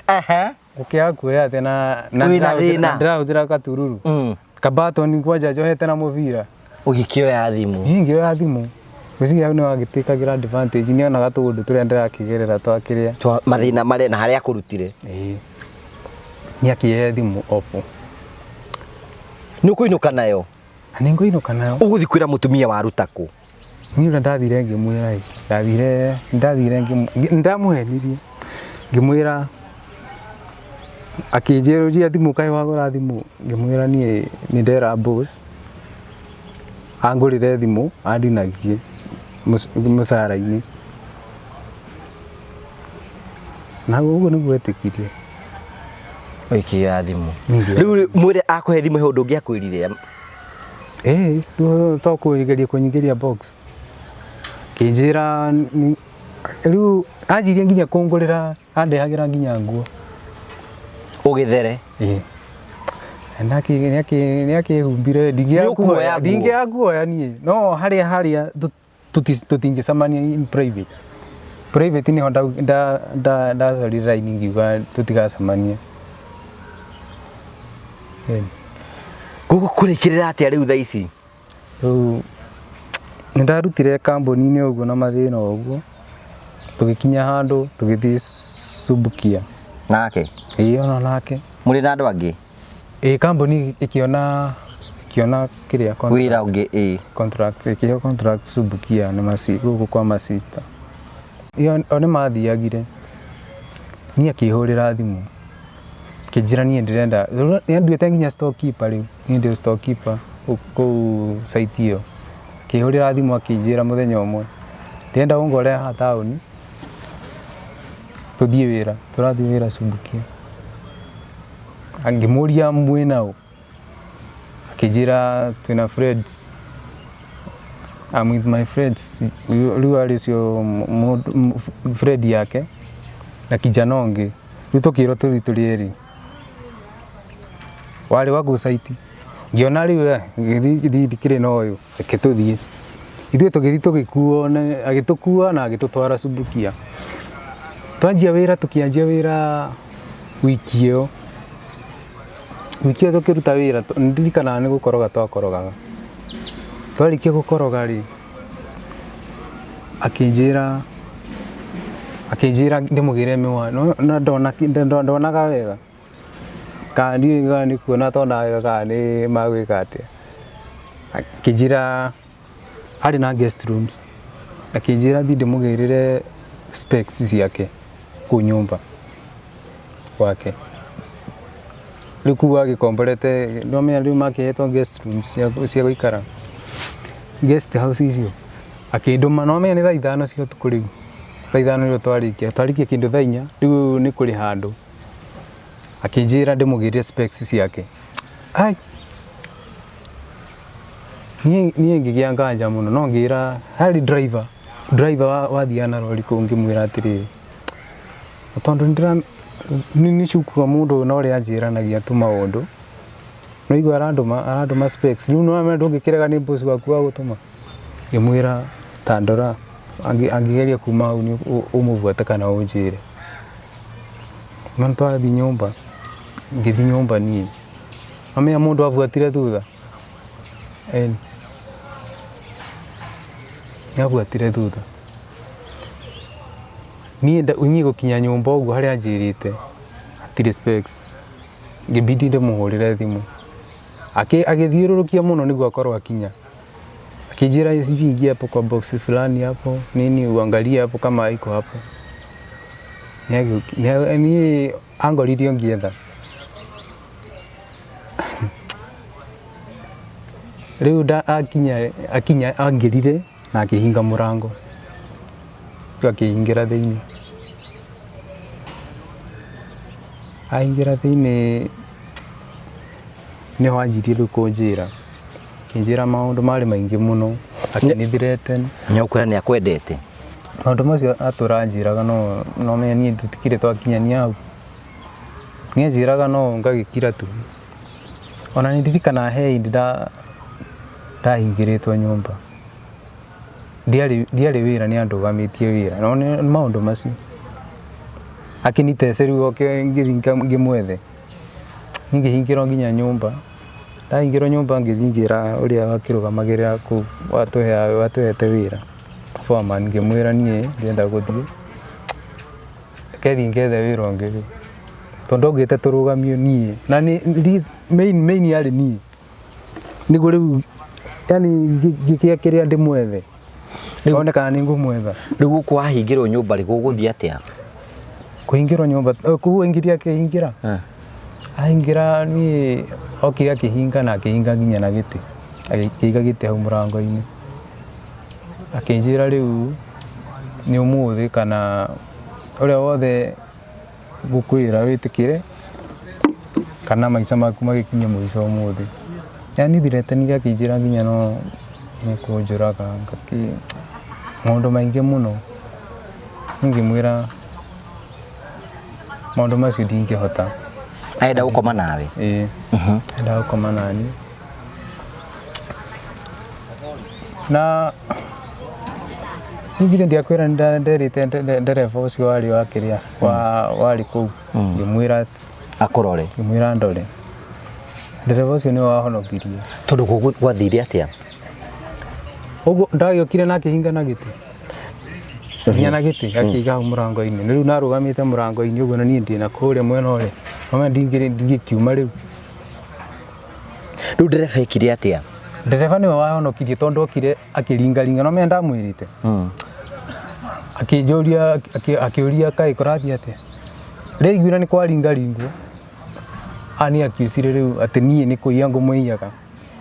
Aha. Gũkĩakuoya atĩa na Wĩna thĩna. na ndĩrahũthĩra gatururu. Kabatoni kwanja njohete na mũbira. Ũgĩkĩoya thimũ. Niĩ ngĩoya thimũ. Ngwĩciria hau nĩho agĩtĩkagĩra advantage, nĩonaga tũũndũ tũrĩa ndĩrakĩgerera twakĩrĩa. Twa mathĩna marĩa na harĩa akũrutire. Ĩĩ. Nĩ akĩhe thimũ Oppo. Nĩ ũkũinũka nayo? Na nĩ ngũinũka nayo. Ũgũthiĩ kwĩra mũtumia waruta kũ? Niĩ ũrĩa ndathire ngĩmwĩra ĩ, ndathire ndamũhenirie. Ngĩmwĩra, akĩnjĩra ũria thimũ kaĩ wagũra thimũ, ngĩmwĩra niĩ nĩ ndera boss angũrĩre thimũ andinagie mũcara-inĩ. Na ũguo nĩguo etĩkirie. Ũgĩkĩoya thimũ. Ningĩ. Rĩu mwĩre akũhe thimũ he ũndũ ũngĩ akwĩrire? Ĩĩ, rĩu to kũgeria kũnyingĩria box. Kĩnjĩra rĩu anjirie nginya kũngũrĩra, andehagĩra nginya nguo. Ũgĩthere. Ĩĩ. Nĩakĩhumbire. Nĩũkuoya nguo? Ndingĩakuoya niĩ no harĩa tũtingĩcemania in private. Private nĩho ndacorire raini ngiuga tũtigacemania. Ĩni. Gũkũ kũrĩkĩrĩra atĩa rĩu thaa ici? Rĩu nĩndarutire kambuni-inĩ ũguo na mathĩna ũguo, tũgĩkinya handũ tũgĩthiĩ Subukia. Nake? Ĩĩ ona nake. Mũrĩ na andũ angĩ? Ĩĩ, kambuni ĩkĩona kĩrĩa contract. Wĩra ũngĩ ĩĩ. Contract, ĩkĩheo contract Subukia nĩ masi gũkũ kwa masista. Ĩyo o nĩ mathiagire. Niĩ akĩhũrĩra thimũ akĩnjĩra niĩ ndĩrenda, nĩ anduĩte nginya storekeeper rĩu, niĩ ndĩ storekeeper kũu site ĩyo. Akĩhũrĩra thimũ akĩnjĩra mũthenya ũmwe ndĩrenda ũngore haha taũni tũthiĩ wĩra, tũrathiĩ wĩra Subukia. Ngĩmũria mwĩna ũ, akĩnjĩra twĩna friends, I'm with my friends. Rĩu arĩ ũcio friend yake na kijana ũngĩ, rĩu tũkĩrwo tũthiĩ tũrĩ erĩ. Warĩ wa kũu site. Ngĩona rĩu gĩthiĩ ndikĩrĩ na ũyũ, reke tũthiĩ. Ithuĩ tũgĩthiĩ tũgĩkuo, agĩtũkua na agĩtũtwara Subukia. Twanjia wĩra, tũkĩanjia wĩra wiki ĩyo. Wiki ĩyo tũkĩruta wĩra, nĩndirikanaga nĩ gũkoroga twakorogaga. Twarĩkia gũkoroga rĩ, akĩnjĩra ndĩmũgĩre mĩwani, no ndonaga wega. Kana ndiũĩ kana nĩ kuona atonaga wega kana nĩ magwĩka atĩa. Akĩnjĩra harĩ na guest rooms. Akĩnjĩra thiĩ ndĩmũgĩrĩre specs ciake kũu nyũmba gwake. Rĩu kũu agĩkomborete, nĩwamenya rĩu makĩhetwo guest rooms cia gũikara. Guest house icio. Akĩndũma, nĩwamenya nĩ thaa 5 cia ũtukũ rĩu. Thaa 5 nĩrĩo twarĩkia kĩndũ thaa 4, rĩu nĩ kũrĩ handũ. Akĩnjĩra ndĩmũgĩrĩre specs ciake. Ai! Niĩ ngĩgĩa nganja mũno no ngĩra harĩ driver wathiaga na rori kũu ngĩmwĩra atĩrĩrĩ, tondũ nĩndĩra nĩcukaga mũndũ ũyũ na ũrĩa anjĩranagia tũmaũndũ, no igua arandũma specs, rĩu nĩwamenya ndũngĩkĩrega nĩ boss waku wa gũtũma. Ngĩmwĩra ta ndora angĩgeria kuma hau ũmũbuate kana ũnjĩre. No twathiĩ nyũmba, ngĩthiĩ nyũmba niĩ, wamenya mũndũ abuatire thutha, ĩni, nĩabuatire thutha. Niĩ niĩ gũkinya nyũmba ũguo harĩa anjĩrĩte hatirĩ specs, ngĩbidi ndĩmũhũrĩre thimũ. Agĩthiũrũrũkia mũno nĩguo akorwo akinya. Akĩnjĩra sijui ingia hapo kwa box fulani hapo nini uangalie hapo kama iko hapo. Niĩ angoririo ngĩetha. Rĩu nda akinya akinya angĩrire na akĩhinga mũrango. Rĩu akĩhingĩra thĩinĩ. Aingĩra thĩinĩ nĩho anjirie rĩu kũnjĩra. Akĩnjĩra maũndũ marĩ maingĩ mũno, akĩnĩ threaten. Nĩakwĩra nĩ akwendete. Maũndũ macio atũra anjĩraga no no menya niĩ tũtikĩrĩ twakinyania hau. Nĩ anjĩraga no ngagĩkira tu. Ona nĩ ndirikanaga he hĩndĩ ndahingĩrĩtwo nyũmba. Ndiarĩ wĩra nĩ andũgamĩtie wĩra. No nĩ maũndũ macio. Akĩnitece rĩu oke ngĩthiĩ ngĩmwethe. Niĩ ngĩhingĩrwo nginya nyũmba. Ndahingĩrwo nyũmba ngĩthiĩ ngĩra ũrĩa wakĩrũgamagĩrĩra kũu watũhete wĩra foreman, ngĩmwĩra niĩ ndĩrenda gũthiĩ reke thiĩ ngethe wĩra ũngĩ rĩu. Tondũ augĩte tũrũgamio niĩ na nĩ main yarĩ niĩ. Nĩguo rĩu yani ngĩkĩa kĩrĩa ndĩmwethe. One kana nĩ ngũmwetha. Rĩu gũkũ wahingĩrwo nyũmba rĩ gũgũthiĩ atĩa? Kũhingĩrwo nyũmba kũu aingĩria akĩhingĩra. Aingĩra niĩ okire akĩhinga na akĩhinga nginya na gĩtĩ. Akĩiga gĩtĩ hau mũrango-inĩ. Akĩnjĩra rĩu nĩ ũmũthĩ kana ũrĩa wothe ngũkwĩra wĩtĩkĩre kana maica maku magĩkinye mũico ũmũthĩ. Yani threatenire akĩnjĩra nginya no nĩekũnjũraga ngakĩ maũndũ maingĩ mũno. Niĩ ngĩmwĩra maũndũ macio ndingĩhota. Arenda gũkoma nawe? Ĩĩ. Endaga gũkoma naniĩ. Na ningĩ ndiakwĩra nderĩte ndereba ũcio warĩ wa kĩrĩa warĩ kũu ngĩmwĩra akũrore, ngĩmwĩra ndore. Ndereba ũcio nĩwe wahonokirie. Tondũ gwathire atĩa? Ũguo ndagĩũkire na akĩhinga na gĩtĩ. Nginya na gĩtĩ akĩiga hau mũrango-inĩ. Rĩu narũgamĩte mũrango-inĩ ũguo na niĩ ndĩ na kũrĩa mwena ũrĩa. Mama ndingĩkiuma rĩu. Rĩu ndereba ekire atĩa? Ndereba nĩwe wahonokirie tondũ okire akĩringaringa no menya ndamwĩrĩte. Akĩnjũria akĩũria kaĩ kũrathiĩ atĩa. Rĩaiguire nĩ kwaringaringwo. Ani akiucire rĩu atĩ niĩ nĩ kũiya ngũmũiyaga.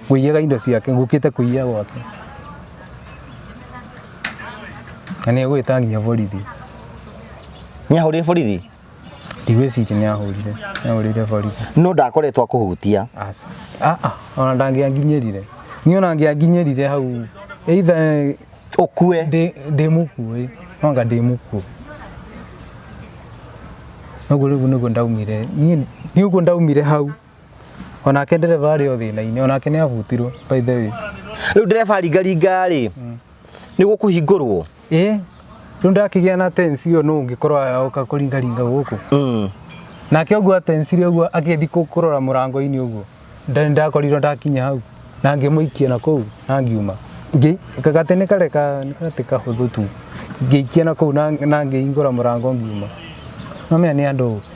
Ngũiyaga indo ciake ngũkĩte kũiya gwake. Na nĩ egwĩta nginya borithi. Nĩ ahũrire borithi? Ndigwĩciria nĩ ahũrire. Nĩ ahũrire borithi. No ndakoretwo akũhutia? Aca. Ona ndangĩanginyĩrire. Niĩ ona angĩanginyĩrire hau either ũkue ndĩ mũkuũ, no anga ndĩ mũkuũ. Noguo rĩu nĩguo ndaumire. Niĩ nĩ ũguo ndaumire hau. Onake ndereba arĩ o thĩna-inĩ, onake nĩ abutirwo by the way. Rĩu ndereba aringaringa rĩ, nĩ gũkũhingũrwo? Ĩĩ. Rĩu ndakĩgĩa na tense ĩyo nũ ũngĩkorwo oka kũringaringa gũkũ. Nake ũguo atensire ũguo agĩthiĩ kũrora mũrango-inĩ ũguo. Ndakorirwo ndakinya hau na ngĩmũikia na kũu na ngiuma. Gatĩ nĩ karĩ gatĩ kahũthũ tu. Ngĩikia na kũu na ngĩhingũra mũrango ngiuma. No menya nĩ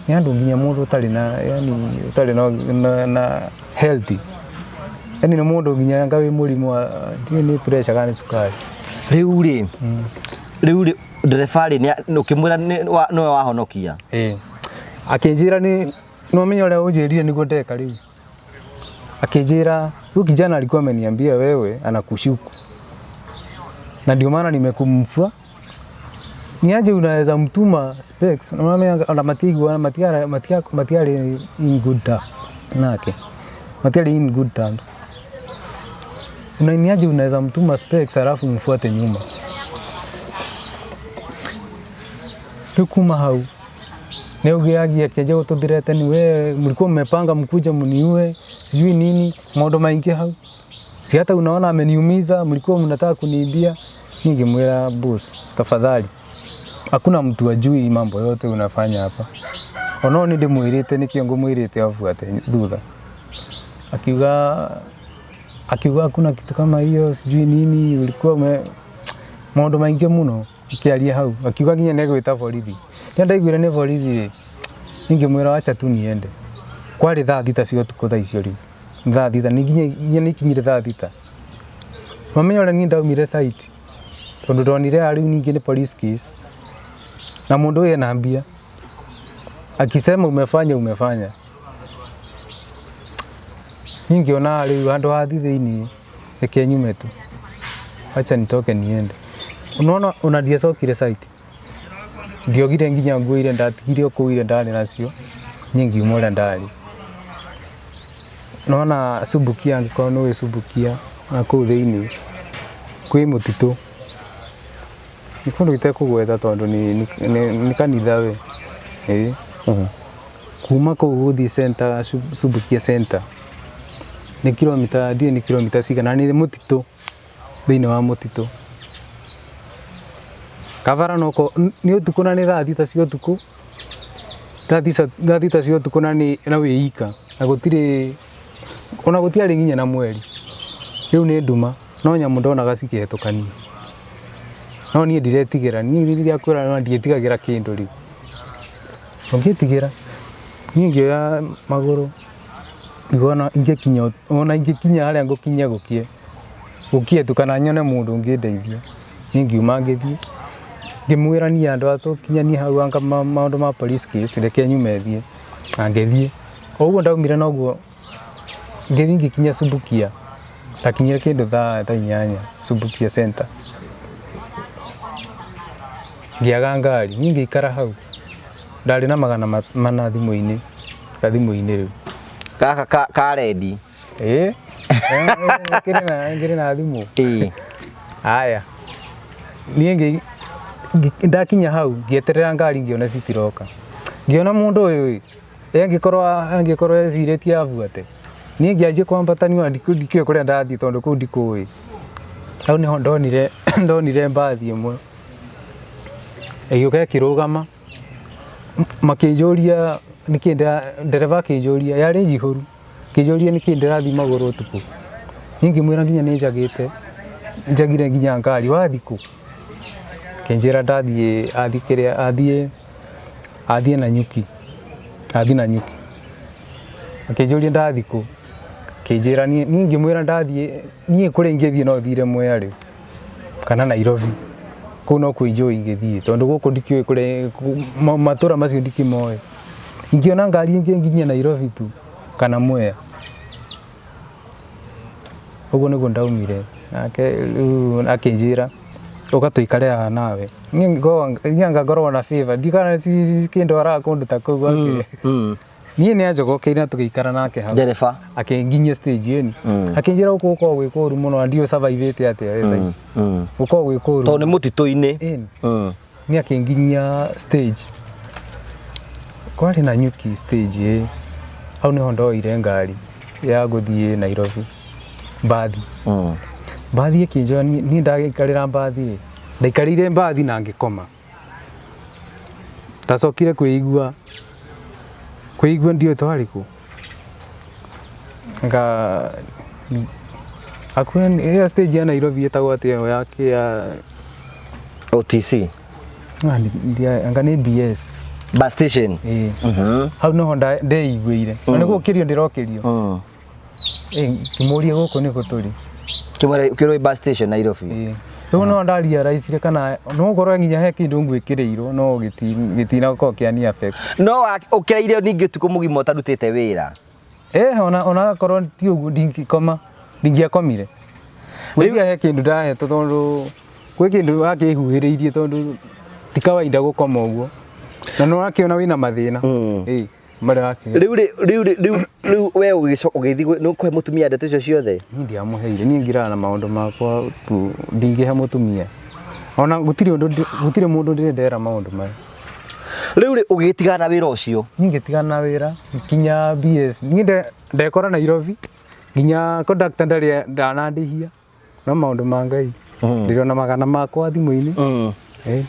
andũ nginya mũndũ ũtarĩ na yani ũtarĩ na healthy. Yani nĩ mũndũ nginya anga wĩ mũrimũ wa ndiũĩ nĩ pressure kana nĩ cukari. Rĩu rĩ, rĩu rĩ ndereba rĩ ũkĩmwĩra nĩwe wahonokia? Ĩĩ. Akĩnjĩra nĩ no menya ũrĩa ũnjĩrire nĩguo ndeka rĩu. Akĩnjĩra huyu kijana alikuwa ameniambia wewe anakushuku. Na ndio maana nimekumfua. Ni aje unaweza mtuma specs na mama ona matigwa matiara matia matiari in good terms nake. Matiari in good terms. Una ni aje unaweza mtuma specs alafu mfuate nyuma. Rĩu kuma hau nĩ ũgĩagia akĩanjia gũtũthirete ni we mlikuwa mmepanga mkuja mniue sijui nini maũndũ maingĩ hau. Si hata unaona ameniumiza, mlikuwa mnataka kuniibia. Ningimwira boss, tafadhali. Hakuna mtu ajui mambo yote unafanya hapa. Ono ni ndimwirite nikio ngumwirite afuate thutha. Akiuga hakuna kitu kama hiyo sijui nini ulikuwa maũndũ maingĩ mũno akiaria hau. Akiuga nginya nĩ egwĩta borithi. Rĩrĩa ndaiguire nĩ borithi rĩ, ningĩmwĩra wacha tu niende. Kwarĩ thaa thita cia ũtukũ thaa icio rĩu. Thaa 6 nĩ nginya nĩ ikinyire thaa 6. Mamenya ũrĩa niĩ ndaumire site, tondũ ndonire rĩu ningĩ nĩ police case na mũndũ ũyũ ena mbia, akisema umefanya umefanya. Niĩ ngĩona rĩu handũ ha thiĩ thĩiniĩ, reke nyume tu, acha nitoke niende. Unaona, ona ndiacokire site, ndiogire nginya nguo iria ndatigire o kũu iria ndarĩ nacio. Niĩ ngiuma ũrĩa ndarĩ. Nona Subukia, angĩkorwo nĩ ũĩ Subukia, na kũu thĩiniĩ kwĩ mũtitũ, nĩ kũndũ itekũgweta tondũ nĩ kanitha we. Ĩĩ, kuma kũu gũthiĩ center, Subukia center nĩ kilomita, ndiũĩ nĩ kilomita cigana, nĩ mũtitũ, thĩinĩ wa mũtitũ kabara noko nĩ ũtukũ na nĩ thaa 6 cia ũtukũ, thaa 6 cia ũtukũ, na nĩ na wĩ ika na gũtirĩ, ona gũtiarĩ nginya na mweri. Rĩu nĩ nduma, no nyamũ ndonaga cikĩhetũkania, no niĩ ndiretigĩra. Niĩ rĩrĩa kwĩra no ndiĩtigagĩra kĩndũ. Rĩu ũngĩtigĩra, niĩ ngĩoya magũrũ ngona ingĩkinya, ona ingĩkinya harĩa ngũkinya, gũkie gũkie tu kana nyone mũndũ ũngĩndeithia. Niĩ ngiuma ngĩthiĩ ngĩmwĩra niĩ andũ a tũkinyanie hau, anga maũndũ ma police case, reke nyume thiĩ. Na ngĩthiĩ o ũguo ndaumire noguo ngĩthiĩ ngĩkinya Subukia. Ndakinyire kĩndũ thaa 8 Subukia center, ngĩaga ngari. Niĩ ngĩikara hau, ndarĩ na 400 thimũ-inĩ, gathimũ-inĩ rĩu. Gaka ka rendi? Ĩĩ, ngĩrĩ na thimũ. Aya, niĩ ndakinya hau ngĩeterera ngari, ngĩona citiroka. Ngĩona mũndũ ũyũ ĩ angĩkorwo ecirĩtie abuate, niĩ ngĩanjia kwambata niĩ ona ndikĩũĩ kũrĩa ndathiĩ tondũ kũu ndikũĩ. Hau nĩho ndonire mbathi ĩmwe ĩgĩũka ĩkĩrũgama. Makĩnjũria nĩkĩ ndereba akĩnjũria, yarĩ njihũru, akĩnjũria nĩkĩ ndĩrathiĩ magũrũ ũtukũ. Niĩ ngĩmwĩra nginya nĩ njagĩte, njagire nginya ngari. Wathiĩ kũ? Akĩnjĩra ndathiĩ, athiĩ kĩrĩa, athiĩ Nanyuki, athiĩ Nanyuki. Akĩnjũria ndathiĩ kũ, akĩnjĩra niĩ ngĩmwĩra ndathiĩ, niĩ kũrĩa ingĩthiĩ no thire Mwea rĩu kana Nairobi, kũu no kuo njũĩ ingĩthiĩ tondũ gũkũ ndikĩũĩ kũrĩa matũra macio ndikĩmoĩ. Ingĩona ngari ĩngĩ nginyie Nairobi tu kana Mwea. Ũguo nĩguo ndaumire. Nake rĩu akĩnjĩra ũka tũikare haha nawe. Niĩ anga ngoragwo na favor, ndikana cikĩndwaraga kũndũ ta kũu gwake. Niĩ nĩ anjogokeire na tũgĩikara nake hau. Ndereba. Akĩnginyia stage ĩni, akĩnjĩra gũkũ gũkoragwo gwĩ kũũru mũno na ndiũĩ survive-ĩte atĩa we thaa ici, gũkoragwo gwĩ kũũru. Tondũ nĩ mũtitũ-inĩ. Ĩni. Nĩ akĩnginyia stage kwarĩ na nyuki stage. Ĩ hau nĩho ndoire ngari ya gũthiĩ Nairobi, mbathi. Mbathi ĩkĩnjoya. Niĩ ndagĩikarĩra mbathi ĩ, ndaikarĩire mbathi na ngĩkoma. Ndacokire kwĩigua ndiũĩ twarĩ kũ, nga hakuhĩ ĩyo stage ya Nairobi ĩtagwo atĩa ĩyo ya ya OTC. Ah, anga nĩ BS. Bus station. Ĩĩ, hau noho ndeiguĩire na nĩ gũkĩrio ndĩrokĩrio. Ĩ ngĩmũria gũkũ nĩkũ tũrĩ. Kĩmwĩra kĩrĩ bus station Nairobi. Ĩĩ, rĩu no ndarealizire kana no ngorwo nginya he kĩndũ ngwĩkĩrĩirwo no gĩtinakorwo kĩani affect. No ũkĩraire ningĩ ũtukũ mũgima ũtarutĩte wĩra? Eh, ona korwo ti ũguo ndingĩkoma, ndingĩakomire. Gwĩciria he kĩndũ ndahetwo tondũ gwĩ kĩndũ akĩhuhĩrĩirie, tondũ ti kawaida gũkoma ũguo na nĩ ũrakĩona wĩna mathĩna. Ĩĩ, marĩa wakĩgera. Rĩu rĩ, rĩu we ũgĩcoka ũgĩthiĩ nĩ ũkũhe mũtumia ndeto icio ciothe? Niĩ ndiamũheire. Niĩ ngiraga na maũndũ makwa tu, ndingĩhe mũtumia ona gũtirĩ ũndũ, gũtirĩ mũndũ ndĩrĩ ndera maũndũ maya. Rĩu rĩ, ũgĩtigana na wĩra ũcio? Niĩ ngĩtigana na wĩra nginya BS. Niĩ ndekora Nairobi, nginya conductor ndarĩ ndanandĩhia, no maũndũ ma Ngai ndĩrona magana makwa thimũ-inĩ. Eh.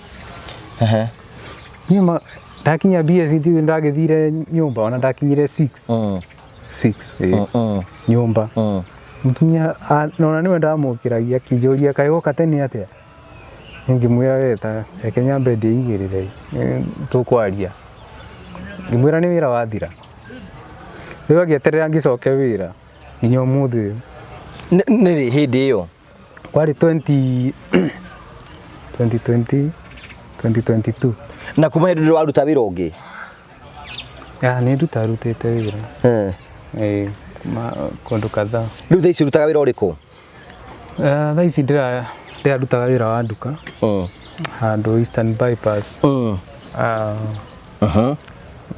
Niĩ ndakinya BS ndiũĩ ndagĩthire nyũmba, ona ndakinyire 6 6 nyũmba. Mũtumia ona nĩwe ndamũkĩragia, akĩnjũria kaĩ woka tene atĩa. Ngĩmwĩra we ta reke nyambe ndĩigĩrĩre, tũkwaria. Ngĩmwĩra nĩ wĩra wathira. Rĩu agĩeterera ngĩcoke wĩra. Nginya ũmũthĩ ũyũ. Nĩ rĩ hĩndĩ ĩyo? Kwarĩ 20 2020 2022. Na kuma hĩndĩ ndũrĩ waruta wĩra ũngĩ? Ah, nĩ ndutarutĩte wĩra. Ĩĩ, kuma kũndũ kadhaa. Rĩu thaa ici ũrutaga wĩra ũrĩkũ? Thaa ici ndĩrarutaga wĩra wa nduka handũ Eastern Bypass.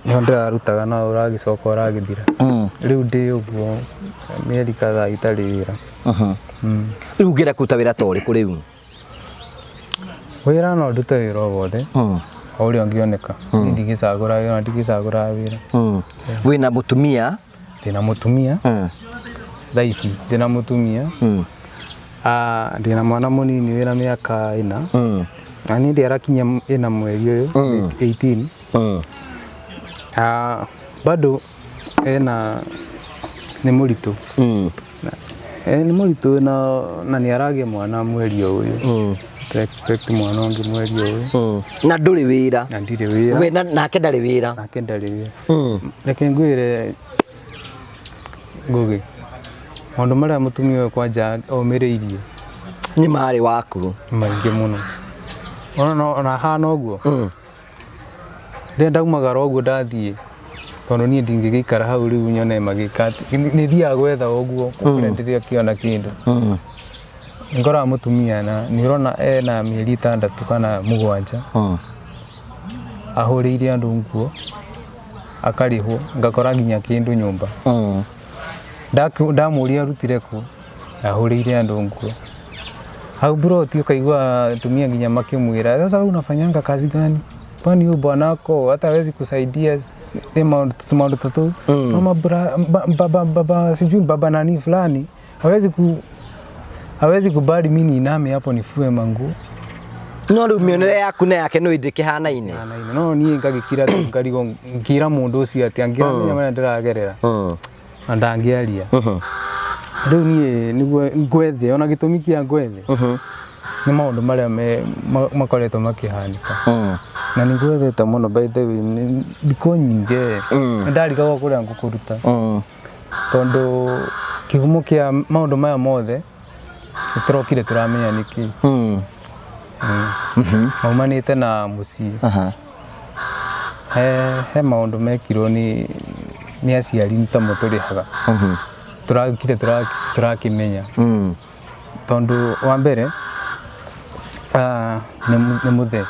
Nĩho ndĩrarutaga no ũragĩcoka ũragĩthira. Rĩu ndĩ ũguo mĩeri kadhaa itarĩ wĩra. Rĩu ũngĩenda kũruta wĩra ta ũrĩkũ rĩu? Wĩra no ndute wĩra o wothe o ũrĩa ũngĩoneka. Niĩ ndigĩcagũra wĩra, ndigĩcagũraga wĩra. Wĩna mũtumia? Ndĩna mũtumia. Thaa ici ndĩna mũtumia. Ndĩna mwana mũnini wĩna mĩaka 4. Na niĩ ndiarakinyia 4 mweri ũyũ, 18. Bado ena nĩ mũritũ. Nĩ mũritũ na nĩ aragĩa mwana mweri ũyũ. To expect mwana ũngĩ mweri ũyũ. Na ndũrĩ wĩra? Na ndirĩ wĩra. We nake ndarĩ wĩra? Nake ndarĩ wĩra. Reke ngwĩre Ngũgĩ, maũndũ marĩa mũtumia ũyũ kwanja omĩrĩirie nĩ marĩ waku maingĩ mũno. Ona hana ũguo. Rĩrĩa ndaumagara ũguo ndathiĩ, tondũ niĩ ndingĩgĩikara hau rĩu nyone magĩka atĩ, nĩ thiaga gwetha ũguo kũrĩa ndĩrĩakĩona kĩndũ. Nĩngoraga mũtumia na nĩ ũrona ena mĩeri 6 kana 7 ahũrĩire andũ nguo akarĩhwo, ngakora nginya kĩndũ nyũmba. Ndamũria arutire kũ, ahũrĩire andũ nguo. Hau broti ũkaigua atumia nginya makĩmwĩra, sasa wewe unafanyanga kazi gani? Kwani huyu bwanako hata hawezi kusaidia maũndũ ta tũu. Mama baba, baba sijui baba nani fulani hawezi kubali mimi niiname hapo nifue manguo. No rĩu mĩonere yaku na yake no ĩndĩkĩhanaine. Hanaine. No niĩ ngagĩkira tu ngarigwo ngĩra mũndũ ũcio atĩ angĩramenya marĩa ndĩragerera na ndangĩaria. Rĩu niĩ nĩguo ngwethe, ona gĩtũmi kĩa ngwethe nĩ maũndũ marĩa makoretwo makĩhanĩka. Na nĩ ngwethete mũno by the way, thikũ nyingĩ nĩ ndarigagwo kũrĩa ngũkũruta. Tondũ kĩhumo kĩa maũndũ maya mothe nĩtũrokire tũramenya nĩkĩ. Maumanĩte na mũciĩ. He maũndũ mekirwo nĩ aciari ta mũtũrĩhaga. Tũrakire tũrakĩmenya. Tondũ wa mbere, nĩ mũthee.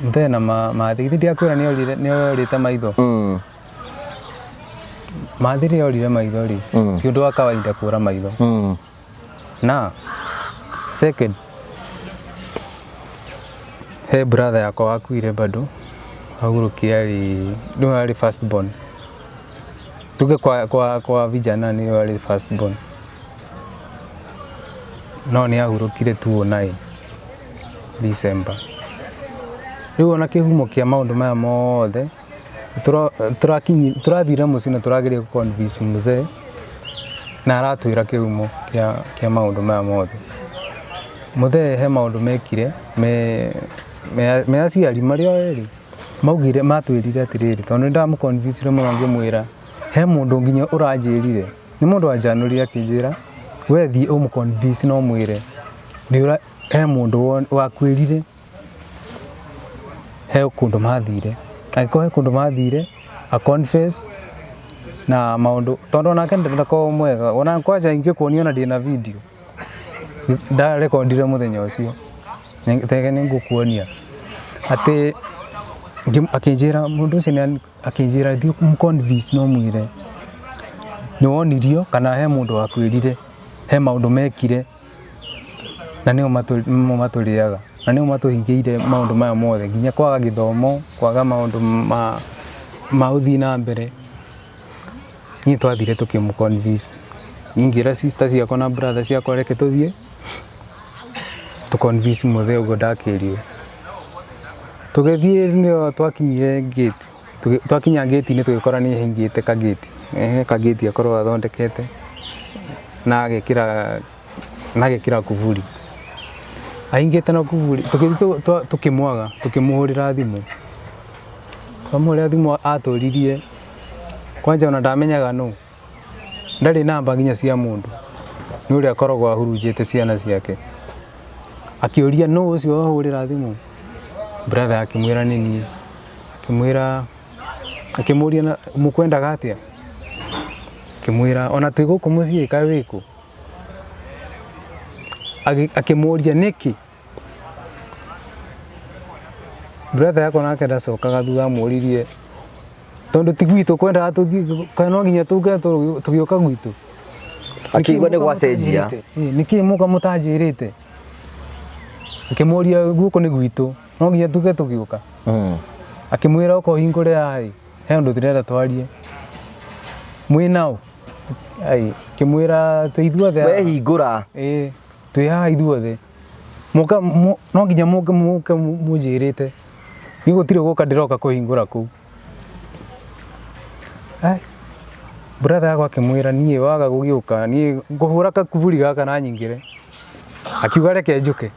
Mũthee na mathĩ. Githĩ ndiakwĩra nĩorĩte maitho? Mathĩ rĩrĩa orire maitho rĩ, ti ũndũ wa kawaida kũra maitho. Na second, he brother yakwa wakuire bado ahurũkire arĩ nĩwe arĩ first born. Tuge kwa vijana nĩwe arĩ first born. No nĩ ahurũkire 2009 December. Rĩu ona kĩhumo kĩa maũndũ maya mothe tũrathire mũciĩ na tũrageria gũ-convince mũthee na aratwĩra kĩhumo kĩa maũndũ maya mothe. Mũthee he maũndũ mekire me aciari marĩ o erĩ maugire matwĩrire atĩrĩrĩ, tondũ nĩ ndamũ-convince mũno ngĩmwĩra he mũndũ nginya ũranjĩrire, nĩ mũndũ wanjanũrire akĩnjĩra we thiĩ ũmũ-convince na ũmwĩre he mũndũ wakwĩrire he kũndũ mathire, angĩkorwo he kũndũ mathire a confess na maũndũ, tondũ onake ndakoragwo mwega, ona kwanja ingĩkuonia ona ndĩna video ndarekondire mũthenya ũcio, tege nĩ ngũkuonia atĩ akĩnjĩra mũndũ ũcio nĩ akĩnjĩra thiĩ ũmũ-convince na ũmwĩre nĩ wonirio kana he mũndũ wakwĩrire he maũndũ mekire na nĩo matũrĩaga na nĩo matũhingĩire maũndũ maya mothe nginya kwaga gĩthomo, kwaga maũndũ ma ũthii na mbere. Niĩ twathire tũkĩmũ-convince, niĩ ngĩra sister ciakwa na brother ciakwa reke tũthiĩ tũ-convince mũthee ũguo ndakĩrirwo. Tũgĩthiĩ nĩo twakinyire gate, twakinya gate-inĩ tũgĩkora nĩ ahingĩte kagĩti, he kagĩti akoragwo athondekete na agekĩra kuburi. Ahingĩte na kuburi, tũgĩthiĩ tũkĩmwaga, tũkĩmũhũrĩra thimũ. Twamũhũrĩra thimũ atũririe, kwanja ona ndamenyaga nũ. Ndarĩ namba nginya cia mũndũ. Nĩ ũrĩa akoragwo ahurunjĩte ciana ciake. Akĩũria nũ ũcio wahũrĩra thimũ. Brother akĩmwĩra nĩ niĩ. Akĩmwĩra akĩmũria na mũkwendaga atĩa? Akĩmwĩra ona twĩ gũkũ mũciĩ kaĩ wĩkũ? Akĩmũria nĩkĩ? Brother yakwa nake ndacokaga thutha amũririe tondũ ti gwitũ kwendaga tũthiĩ kana no nginya tũke tũgĩũka gwitũ. Akĩigua nĩ gwacenjia. Nĩkĩ mũka mũtanjĩrĩte? Akĩmũria gũkũ nĩ gwitũ no nginya tuge tũgĩũka. Akĩmwĩra oka ũhingũre haha ĩ he ũndũ tũrenda twarie. Mwĩ nao? Ai, akĩmwĩra twĩ ithuothe haha. Wehingũra. Ĩĩ, twĩ haha ithuothe. Mũka no nginya mũke mũke mũnjĩrĩte. Niĩ gũtirĩ gũka ndĩroka kũhingũra kũu. Ai, brother yakwa akĩmwĩra niĩ waga gũgĩũka niĩ ngũhũra kakuburi gaka na nyingĩre. Akiuga reke njũke.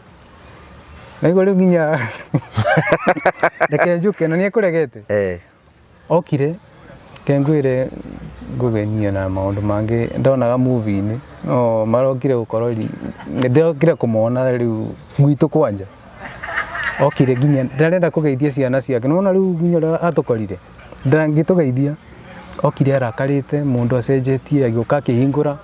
Naigua rĩu nginya reke njũke na nĩ ekũregete. Eh. Okire reke ngwĩre ngũgenie na maũndũ mangĩ ndonaga movie-inĩ no marokire gũkorwo ndĩrokire kũmona rĩu gwitũ kwanja. Okire nginya ndarenda kũgeithia ciana ciake nĩwona rĩu nginya ũrĩa atũkorire ndangĩtũgeithia. Okire arakarĩte mũndũ acenjetie agĩũka akĩhingũra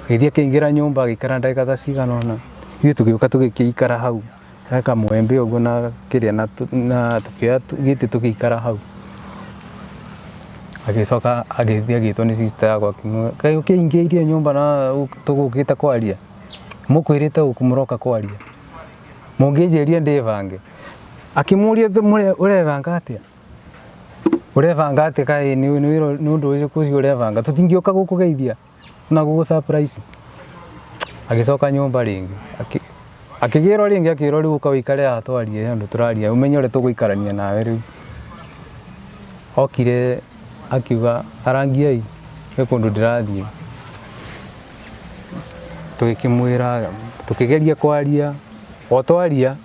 agĩthiĩ akĩingĩra nyũmba agĩikara ndagĩka ta cigana ũna. Ithuĩ tũgĩũka tũgĩkĩikara hau he kamwembe ũguo na kĩrĩa na tũkĩoya gĩtĩ tũgĩikara hau. Agĩcoka agĩthiĩ agĩtwo nĩ sister yakwa akĩmwĩra kaĩ ũkĩingĩirie nyũmba na tũgũkĩte kwaria? Mũkwĩrĩte gũkũ mũroka kwaria. Mũngĩnjĩria ndĩbange. Akĩmũria ũrebanga atĩa? Ũrebanga atĩa kaĩ nĩ ũndũ ũrĩkũ ũcio ũrebanga? Tũtingĩũka gũkũgeithia na gũgũ surprise. Agĩcoka nyũmba rĩngĩ akĩgĩrwo rĩngĩ akĩrwo rĩu ũka ũikare haha twarie he ũndũ tũraria ũmenye ũrĩa tũgũikarania nawe rĩu. Okire akiuga arangiai he kũndũ ndĩrathiĩ. Tũgĩkĩmwĩra tũkĩgeria kwaria o twaria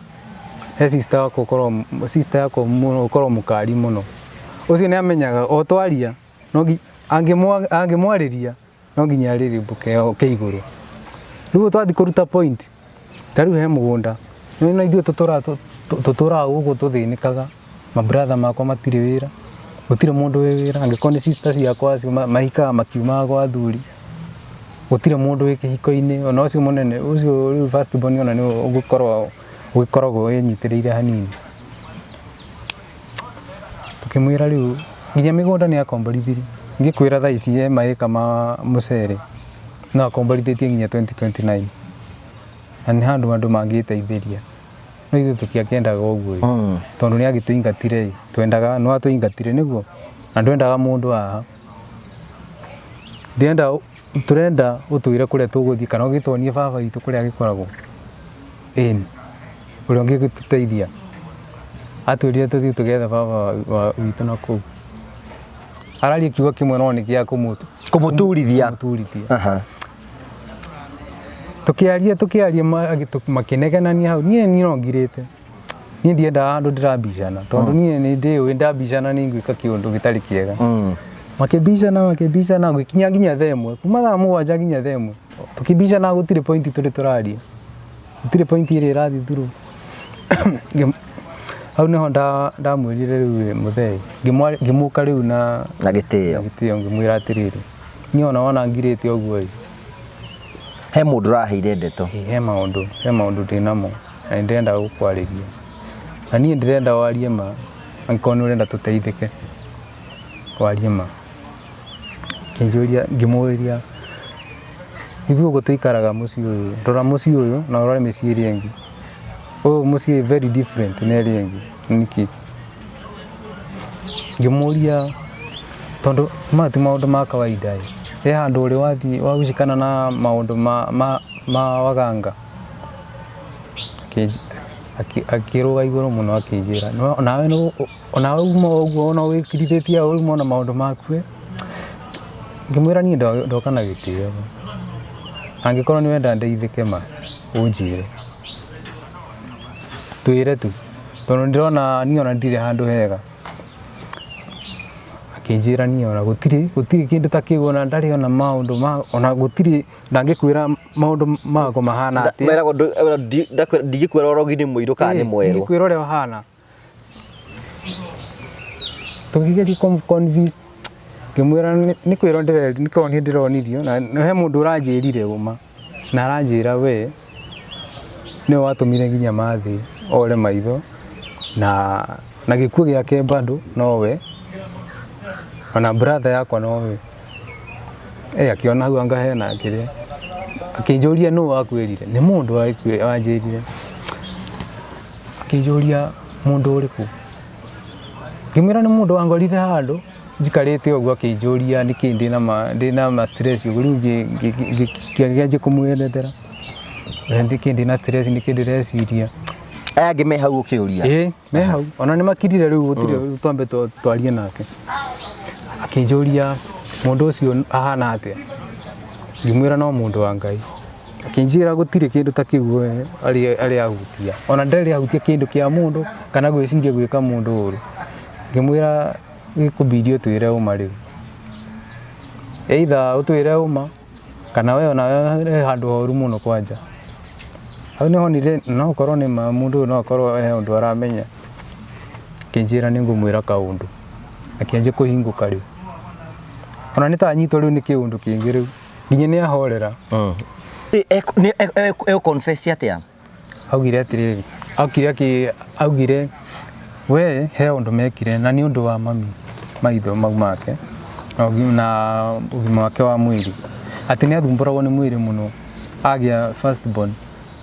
he sister wakwa ũkoragwo sister yakwa ũkoragwo mũkari mũno. Ũcio nĩ amenyaga o twaria no angĩmwarĩria no nginya arĩrĩmbũke oke igũrũ. Rĩu twathiĩ kũruta point ta rĩu he mũgũnda nĩ ithuĩ tũtũraga gũkũ tũthĩnĩkaga mabrother makwa matirĩ wĩra gũtirĩ mũndũ wĩ wĩra angĩkorwo nĩ sister ciakwa acio mahikaga makiumaga gwa athuri gũtirĩ mũndũ wĩ kĩhiko-inĩ ona ũcio mũnene ũcio rĩu first born ona nĩwe ũgũkorwo ũgĩkoragwo wĩnyitĩrĩire hanini. Tũkĩmwĩra rĩu nginya mĩgũnda nĩ akomborithirie ngĩkwĩra thaa ici he maĩka ma mũcere no akomborithĩtie nginya 2029 na nĩ handũ andũ mangĩteithĩria no ithuĩ tũtiakĩendaga ũguo ĩ tondũ nĩ agĩtũingatire ĩ twendaga nĩ watũingatire nĩguo na ndwendaga mũndũ haha ndĩrenda tũrenda ũtwĩre kũrĩa tũgũthiĩ kana ũgĩtuonie baba witũ kũrĩa agĩkoragwo ĩni ũrĩa ũngĩgĩtũteithia. Atwĩrire tũthiĩ tũgethe baba witũ na kũu. Araria kiugo kĩmwe no nĩ gĩa Kũmũturithia. kũmũturithia. Tũkĩaria tũkĩaria makĩnegenania hau niĩ niĩ no ngirĩte. Niĩ ndiendaga handũ ndĩrabicana tondũ niĩ nĩ ndĩũĩ ndabicana nĩ ngwĩka kĩũndũ gĩtarĩ kĩega. Makĩbicana makĩbicana gũgĩkinya nginya thaa ĩmwe kuma thaa mũgwanja nginya thaa ĩmwe tũkĩbicana gũtirĩ point tũrĩ tũraria gũtirĩ point ĩrĩa ĩrathiĩ through. Hau nĩho ndamwĩrire rĩu mũthee ngĩmũka rĩu na Na gĩtĩo. gĩtĩo ngĩmwĩra atĩrĩrĩ niĩ ona wona ngirĩte ũguo ĩ He mũndũ ũraheire ndeto. He maũndũ he maũndũ ndĩnamo na nĩ ndĩrenda gũkwarĩria na niĩ ndĩrenda warie ma angĩkorwo nĩ ũrenda tũteithĩke warie ma. Akĩnjũria ngĩmũria ithuĩ gũkũ tũikaraga mũciĩ ũyũ rora mũciĩ ũyũ na ũrore mĩciĩ ĩrĩa ĩngĩ ũyũ mũciĩ very different na ĩrĩa ĩngĩ nĩkĩ? Ngĩmũria tondũ maya ti maũndũ ma kawaida ĩ he handũ ũrĩ wathiĩ wagucikana na maũndũ ma waganga? Akĩrũga igũrũ mũno akĩnjĩra onawe onawe uma ũguo ona wĩkirithĩtie uma na maũndũ maku ĩ. Ngĩmwĩra niĩ ndoka na gĩtĩo angĩkorwo nĩ wenda ndeithĩke ma ũnjĩre twĩre tu tondũ ndĩrona niĩ ona ndirĩ handũ hega. Akĩnjĩra niĩ ona gũtirĩ gũtirĩ kĩndũ ta kĩu, ona ndarĩ ona maũndũ ma ona gũtirĩ, ndangĩkwĩra maũndũ mako mahana atĩa. Meragwo ndingĩkwĩra ũrogi nĩ mũirũ kana nĩ mwerũ. Ndingĩkwĩra ũrĩa ũhana. Tũkĩgeria kũmũ convince, ngĩmwĩra nĩ kwĩrwo nĩ kũonio ndĩronirio, na he mũndũ ũranjĩrire ũma, na aranjĩra we nĩwe watũmire nginya mathi ore maitho, na gĩkuũ gĩake bado nowe, ona brother yakwa nowe. Akiona hau anga hena kĩrĩa, akĩnjũria nũ wakwĩrire, nĩ mũndũ wanjĩrire. Akĩnjũria mũndũ ũrĩkũ, ngĩmwĩra nĩ mũndũ wangorire handũ njikarĩte ũguo, akĩnjũria nĩkĩ ndĩna ma stress ũguo. Rĩu ngĩanjia kũmwerethera ũrĩa nĩkĩ ndĩna stress, nĩkĩ ndĩreciria. Aya angĩ me hau ũkĩũria? Ĩĩ, me hau, ona nĩ makirire rĩu, gũtirĩ twambe twarie nake. Akĩnjũria mũndũ ũcio ahana atĩa, ngĩmwĩra no mũndũ wa Ngai. Akĩnjĩra gũtirĩ kĩndũ ta kĩu we arĩ ahutia, ona ndarĩ ahutia kĩndũ kĩa mũndũ kana gwĩciria gwĩka mũndũ ũru. Ngĩmwĩra gĩkũbidi ũtwĩre ũma rĩu, either ũtwĩre ũma kana we ona he handũ horu mũno kwanja. Hau nĩ honire no ũkorwo nĩ ma mũndũ ũyũ no akorwo he ũndũ aramenya. Akĩnjĩra nĩ ngũmwĩra kaũndũ, akĩanjia kũhingũka rĩu, ona nĩ ta anyitwo rĩu nĩ kĩũndũ kĩngĩ rĩu, nginya nĩ ahorera. Ũ confess atĩa? Augire atĩrĩrĩ, augire akĩ augire we he ũndũ mekire na nĩ ũndũ wa mami maitho mau make na ũgima wake wa mwĩrĩ, atĩ nĩ athumbũragwo nĩ mwĩrĩ mũno agĩa first born,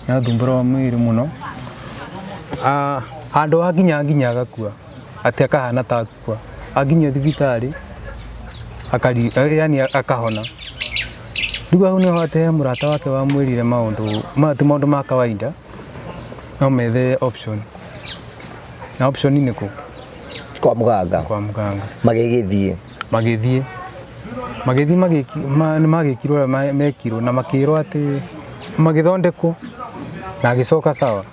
nĩ athumbũragwo mwĩrĩ mũno, handũ hakinya nginya agakua, atĩ akahana ta akua, akinyio thibitarĩ akari, yani akahona. Rĩu hau nĩho atĩ he mũrata wake wamwĩrire maũndũ ma ti maũndũ ma kawaida, no methe option, na option nĩ kũ? Kwa mũganga. Kwa mũganga. Magĩgĩthiĩ. Magĩthiĩ nĩ magĩkirwo ũrĩa mekirwo, na makĩrwo atĩ magĩthondekwo na agĩcoka sawa.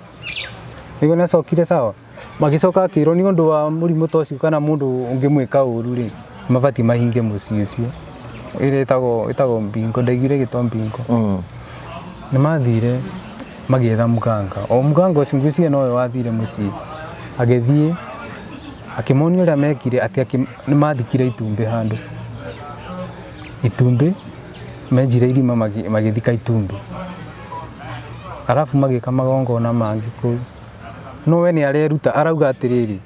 Nĩguo nĩ acokire sawa, magĩcoka akĩrwo nĩ ũndũ wa mũrimũ ta ũcio kana mũndũ ũngĩmwĩka ũru rĩ, mabatiĩ mahinge mũciĩ ũcio, ĩrĩa ĩtagwo mbingo, ndaiguire ĩgĩtwo mbingo. Nĩ mathire magĩetha mũganga, o mũganga ũcio ngwĩciria nowe wathire mũciĩ, agĩthiĩ akĩmonia ũrĩa mekire, atĩ nĩ mathikire itumbĩ handũ, itumbĩ menjire irima magĩthika itumbĩ, arabu magĩka magongona mangĩ kũu. No we nĩ areruta, arauga atĩrĩrĩ,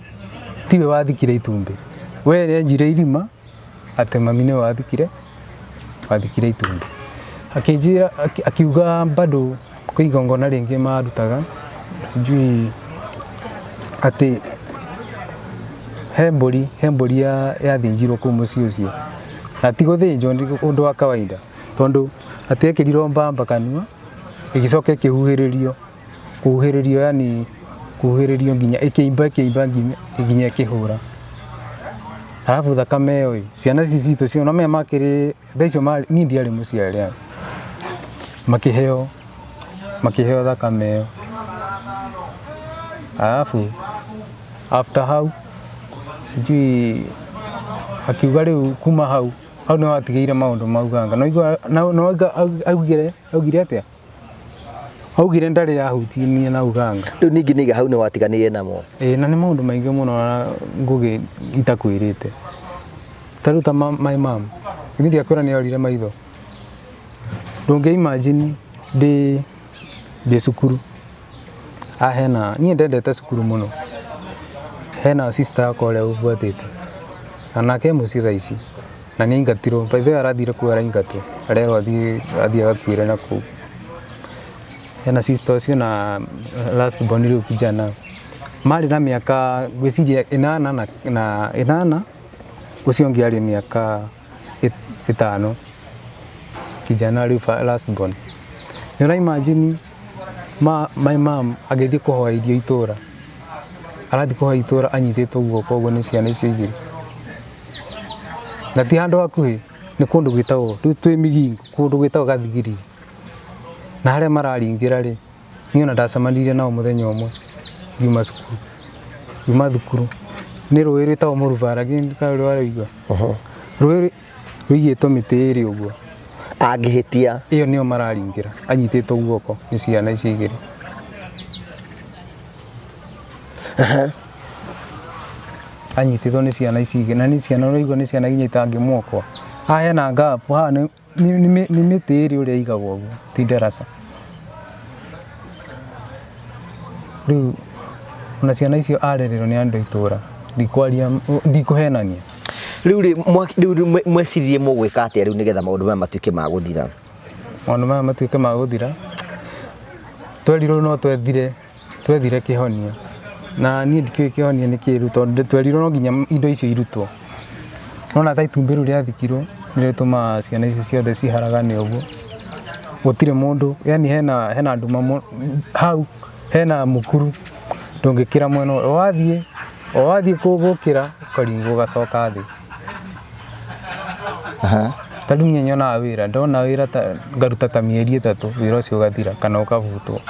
tiwe wathikire itumbĩ, we enjire irima, atĩ mami nĩwe wathikire itumbĩ. Akĩnjĩra akiuga bado kwĩ igongona rĩngĩ marutaga, sijui atĩ he mbũri yathĩnjirwo kũu mũciĩ ũcio, na ti gũthĩnjwo nĩ ũndũ wa kawaida, tondũ atĩ ekĩrirwo mbamba kanua, ĩgĩcoka ĩkĩhuhĩrĩrio, kũhuhĩrĩrio, yani kũhuhĩrĩrio nginya ĩkĩimba nginya ĩkĩhũra. Arabu thakame ĩyo ĩ, ciana ici citũ cio no menya makĩrĩ thaa icio marĩ, niĩ ndiarĩ mũciari, makĩheo thakame ĩyo. Arabu after hau sijui akiuga rĩu kuma hau, hau nĩho atigĩire maũndũ ma uganga. No augire atĩa? Augire ndarĩ yahutinie na uganga. Rĩu ningĩ nĩiga hau nĩ watiganire namo. Ĩĩ, na nĩ maũndũ maingĩ mũno na Ngũgĩ itakwĩrĩte. Ta rĩu ta my mom, niĩ ndiakwĩra nĩ orire maitho. Ndũngĩ imagine ndĩ cukuru, hena niĩ ndendete cukuru mũno, hena sister yakwa ũrĩa ũbuatĩte, na nake e mũciĩ thaa ici, na nĩ aingatirwo, by the way arathire kũu araingatwo, arerwo athiĩ agakuĩre na kũu. Hena sister ũcio na last born rĩu kijana, marĩ na mĩaka ngwĩciria ĩnana na ĩnana, ũcio ũngĩ arĩ mĩaka 5, kijana rĩu last born. Nĩ ũra imagine my mom agĩthiĩ kũhoya irio itũra, arathiĩ kũhoya itũra anyitĩtwo guoko ũguo nĩ ciana icio igĩrĩ, na ti handũ hakuhĩ, nĩ kũndũ gwĩtagwo, rĩu twĩ Migingo, kũndũ gwĩtagwo Gathigiriri, na harĩa mararingĩra rĩ, niĩ ona ndacemanirie nao mũthenya ũmwe ngiuma cukuru, ngiuma thukuru. Nĩ rũĩ rwĩtagwo Mũrubara, kana rwaigua rũĩ rũigĩtwo mĩtĩ ĩrĩ ũguo. Angĩhĩtia. Ĩyo nĩyo mararingĩra anyitĩtwo guoko nĩ ciana icio igĩrĩ. Anyitĩtwo nĩ ciana icio igĩrĩ, na nĩ ciana ũraigua nĩ ciana nginya itangĩmwokoa. Haha hena gap, haha nĩ mĩtĩ ĩrĩ ũrĩa ĩigagwo ũguo, ti ndaraca. Rĩu ona ciana icio arererwo nĩ andũ a itũra, ndikwaria, ndikũhenania. Rĩu rĩ, rĩu mweciririe mũgwĩka atĩa rĩu nĩgetha maũndũ maya matuĩke ma gũthira? Maũndũ maya matuĩke ma gũthira, twerirwo no twethire kĩhonia. Na niĩ ndikĩũĩ kĩhonia nĩ kĩĩ rĩu, tondũ twerirwo no nginya indo icio irutwo. Nona ta itumbĩ rĩu rĩathikirwo, nĩ rĩtũmaga ciana ici ciothe ciharagane ũguo. Gũtirĩ mũndũ, yani hena nduma hau, hena mũkuru, ndũngĩkĩra mwena ũyũ. O wathiĩ gũkĩra, ũkaringwo ũgacoka thĩ. Ta rĩu niĩ nyonaga wĩra, ndona wĩra ta ngaruta ta mĩeri 3, wĩra ũcio ũgathira kana ũkabutwo.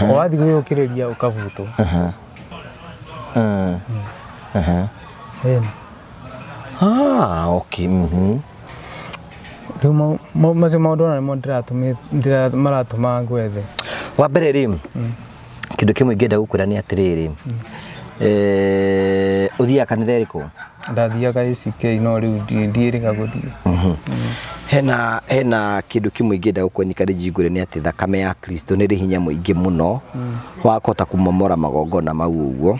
O wathiĩ gwĩyũkĩrĩria ũkabutwo. Ĩni. Ah, okay. Rĩu macio maũndũ ona nĩmo maratũma ngwethe. Wa mbere rĩ, kĩndũ kĩmwe ingĩenda gũkwĩra nĩ atĩrĩrĩ, ũthiaga kanitha ĩrĩkũ? Ndathiaga ACK no rĩu ndiĩrĩga gũthiĩ. Hena kĩndũ kĩmwe ingĩenda gũkwĩra nĩ njingũre nĩ atĩ thakame ya Kristo nĩ ĩrĩ hinya mũingĩ mũno wa kũhota kũmomora magongona mau ũguo.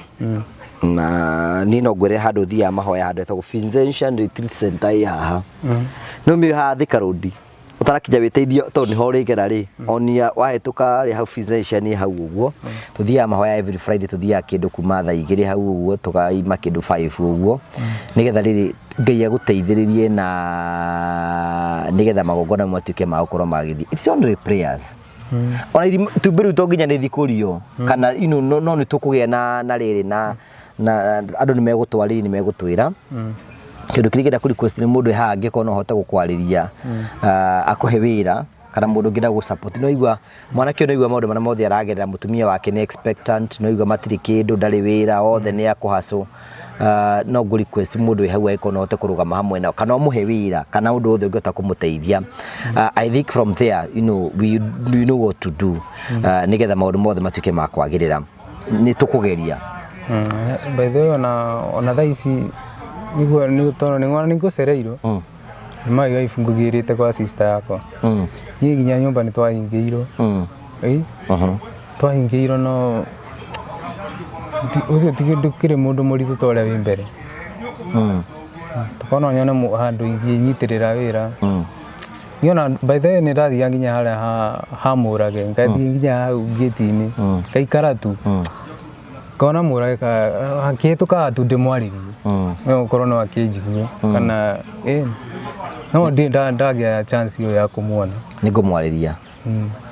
Na niĩ no ngwĩre handũ thiaga mahoya handũ hetagwo Vincentian Retreat Center ĩ haha. No mĩoĩ haha Thika Road. Ũtarakinya wĩteithio tondũ nĩho ũrĩgera rĩ, onia wahĩtũka rĩ hau Vincentian ĩ hau ũguo. Tũthiaga mahoya every Friday, tũthiaga kĩndũ kuma thaa 2 hau ũguo, tũkaima kĩndũ 5 ũguo. Nĩgetha rĩrĩ Ngai agũteithĩrĩrie na nĩgetha magongona matuĩke ma gũkorwo magĩthiĩ. It's only prayers. Ona itumbĩ rĩu to nginya rĩthikũrio, kana you know, no nĩ tũkũgĩa na rĩrĩ na andũ nĩ megũtwarĩria, nĩ megũtwĩra. Kĩndũ kĩrĩa ingĩenda kũ request nĩ mũndũ haha angĩkorwo no ahote gũkwarĩria, akũhe wĩra, kana mũndũ ũngĩenda gũ support. No igua mwanake ũyũ, no igua maũndũ marĩa mothe aragerera, mũtumia wake nĩ expectant, no igua matirĩ kĩndũ, ndarĩ wĩra, othe nĩ akũhacũ. No ngũ request mũndũ wĩ hau angĩkorwo no ahote kũrũgama hamwe nao, kana ũmũhe wĩra, kana ũndũ wothe ũngĩhota kũmũteithia. I think from there, you know, we know what to do, nĩgetha maũndũ mothe matuĩke ma kwagĩrĩra. Nĩ tũkũgeria. By the way, ona thaa ici nĩguo nĩ tondũ nĩ nĩ ngũcereirwo, nĩ maiga ibungugĩrĩte kwa sister yakwa. Niĩ nginya nyũmba nĩ twahingĩirwo. Ĩĩ, twahingĩirwo, no ũcio ti ndũkĩrĩ mũndũ mũritũ ta ũrĩa wĩ mbere. Tũkorwo no nyone handũ ingĩnyitĩrĩra wĩra. Niĩ ona by the way nĩ ndathiaga nginya harĩa ha Mũrage, ngathiĩ nginya hau gate-inĩ, ngaikara tu, ngona Mũrage akĩhĩtũka tu ndĩmwarĩrie, no gũkorwo no akĩnjigue kana ĩ no ndirĩ ndagĩa chance ĩyo ya kũmuona. Nĩ ngũmwarĩria.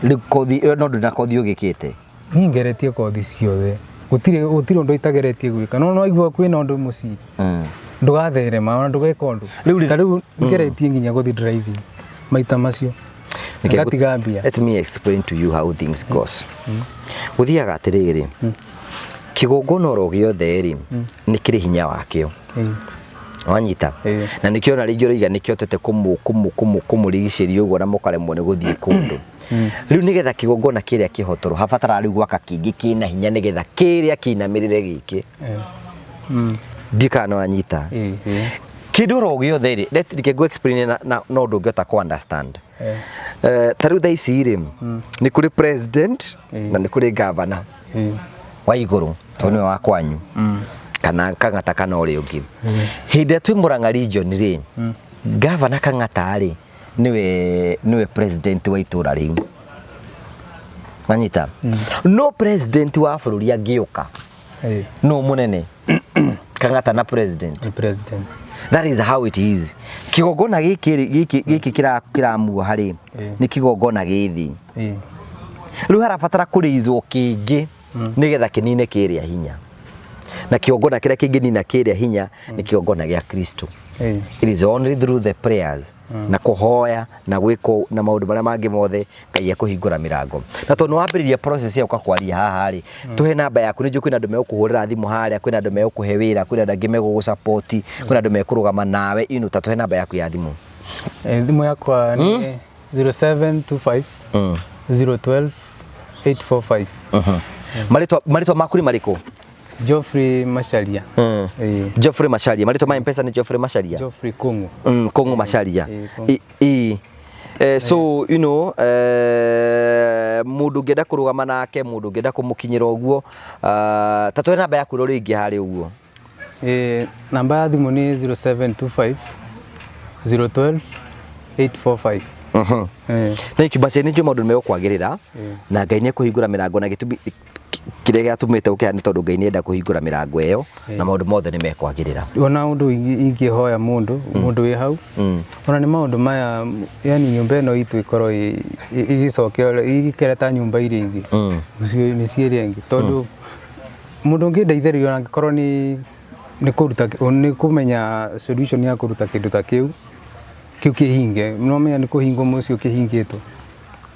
Rĩu kothi ĩyo no ndũrĩ na kothi ũgĩkĩte? Niĩ ngeretie kothi ciothe, gũtirĩ ũndũ itageretie gwĩka, no waigua kwĩna ũndũ mũciĩ, ndũgatherema ona ndũgeka ũndũ. Ta rĩu ngeretie nginya gũthiĩ driving maita macio ngatiga mbia. Let me explain to you how things goes. Gũthiaga atĩrĩrĩ, kĩgongona oro gĩothe rĩ, nĩ kĩrĩ hinya wakĩo. Wanyita? Na nĩkĩo ona rĩngĩ ũrauga nĩkĩhotete kũmũrigicĩria ũguo na mũkaremwo nĩ gũthiĩ kũndũ. Rĩu nĩgetha kĩgongona kĩrĩa kĩhotorwo, habataraga rĩu gwaka kĩngĩ kĩna hinya nĩgetha kĩrĩa kĩinamĩrĩre gĩkĩ. Ndiũĩ kana nĩ wanyita. Kĩndũ oro gĩothe rĩ, reke ngũ explain na no ũndũ ũngĩhota kũ understand. Ta rĩu thaa ici rĩ, nĩ kũrĩ president na nĩ kũrĩ governor wa igũrũ, tondũ nĩwe wa kwanyu, kana Kang'ata kana ũrĩa ũngĩ. Hĩndĩ ĩrĩa twĩ Murang'a region rĩ, governor Kang'ata rĩ, nĩwe president wa itũra rĩu. Wanyita? No president wa bũrũri angĩũka, no mũnene Kang'ata na president. Ni president. That is how it is. Kigongona gĩkĩ kĩramuoha rĩ, nĩ kigongona gĩ thĩ. Rĩu harabatara kũrĩizwo kĩngĩ nĩgetha kĩnine kĩrĩa hinya. Na kĩgongona kĩrĩa kĩngĩnina kĩrĩa hinya nĩ kĩgongona gĩa Kristo. It is only through the prayers na kũhoya na gwĩka na maũndũ marĩa mangĩ mothe Ngai ekũhingũra mĩrango. Na tondũ nĩwambĩrĩria process ya gũka kwaria haha rĩ, tũhe namba yaku, nĩnjũĩ kwĩna andũ megũkũhũrĩra thimũ harĩa, kwĩna andũ megũkũhe wĩra, kwĩna andũ angĩ megũgũ support, kwĩna andũ mekũrũgama nawe, you know, ta tũhe namba yaku ya thimũ. Thimũ yakwa nĩ 0725 012 845. Marĩtwa maku nĩ marĩkũ? Geoffrey Macharia. Geoffrey Macharia. Marĩtwa ma M-Pesa nĩ Geoffrey Macharia? Geoffrey Kung'u. Kung'u Macharia. So you know, mũndũ ũngĩenda kũrũgama nake, mũndũ ũngĩenda kũmũkinyĩra ũguo, ta tũhe namba yaku rĩngĩ harĩ ũguo. Namba ya thimũ nĩ 0725 012 845. Thank you. Basi nĩ njũĩ maũndũ nĩ megũkwagĩrĩra na Ngai nĩ ekũhingũra mĩrango, na gĩtũmi kĩrĩa gĩatũmĩte ũkĩha nĩ tondũ Ngai nĩ enda kũhingũra mĩrango ĩyo na maũndũ mothe nĩ mekwagĩrĩra. Ona ũndũ ingĩhoya mũndũ mũndũ wĩ hau, ona nĩ maũndũ maya, yani nyũmba ĩno itũ ĩkorwo ĩgĩcokio ĩgĩkĩra ta nyũmba iria ingĩ, mĩciĩ ĩrĩa ĩngĩ, tondũ mũndũ ũngĩndeithĩrĩria ona angĩkorwo nĩ kũruta, nĩ kũmenya solution ya kũruta kĩndũ ta kĩu kĩhinge, no menya nĩ kũhingwo mũciĩ ũkĩhingĩtwo.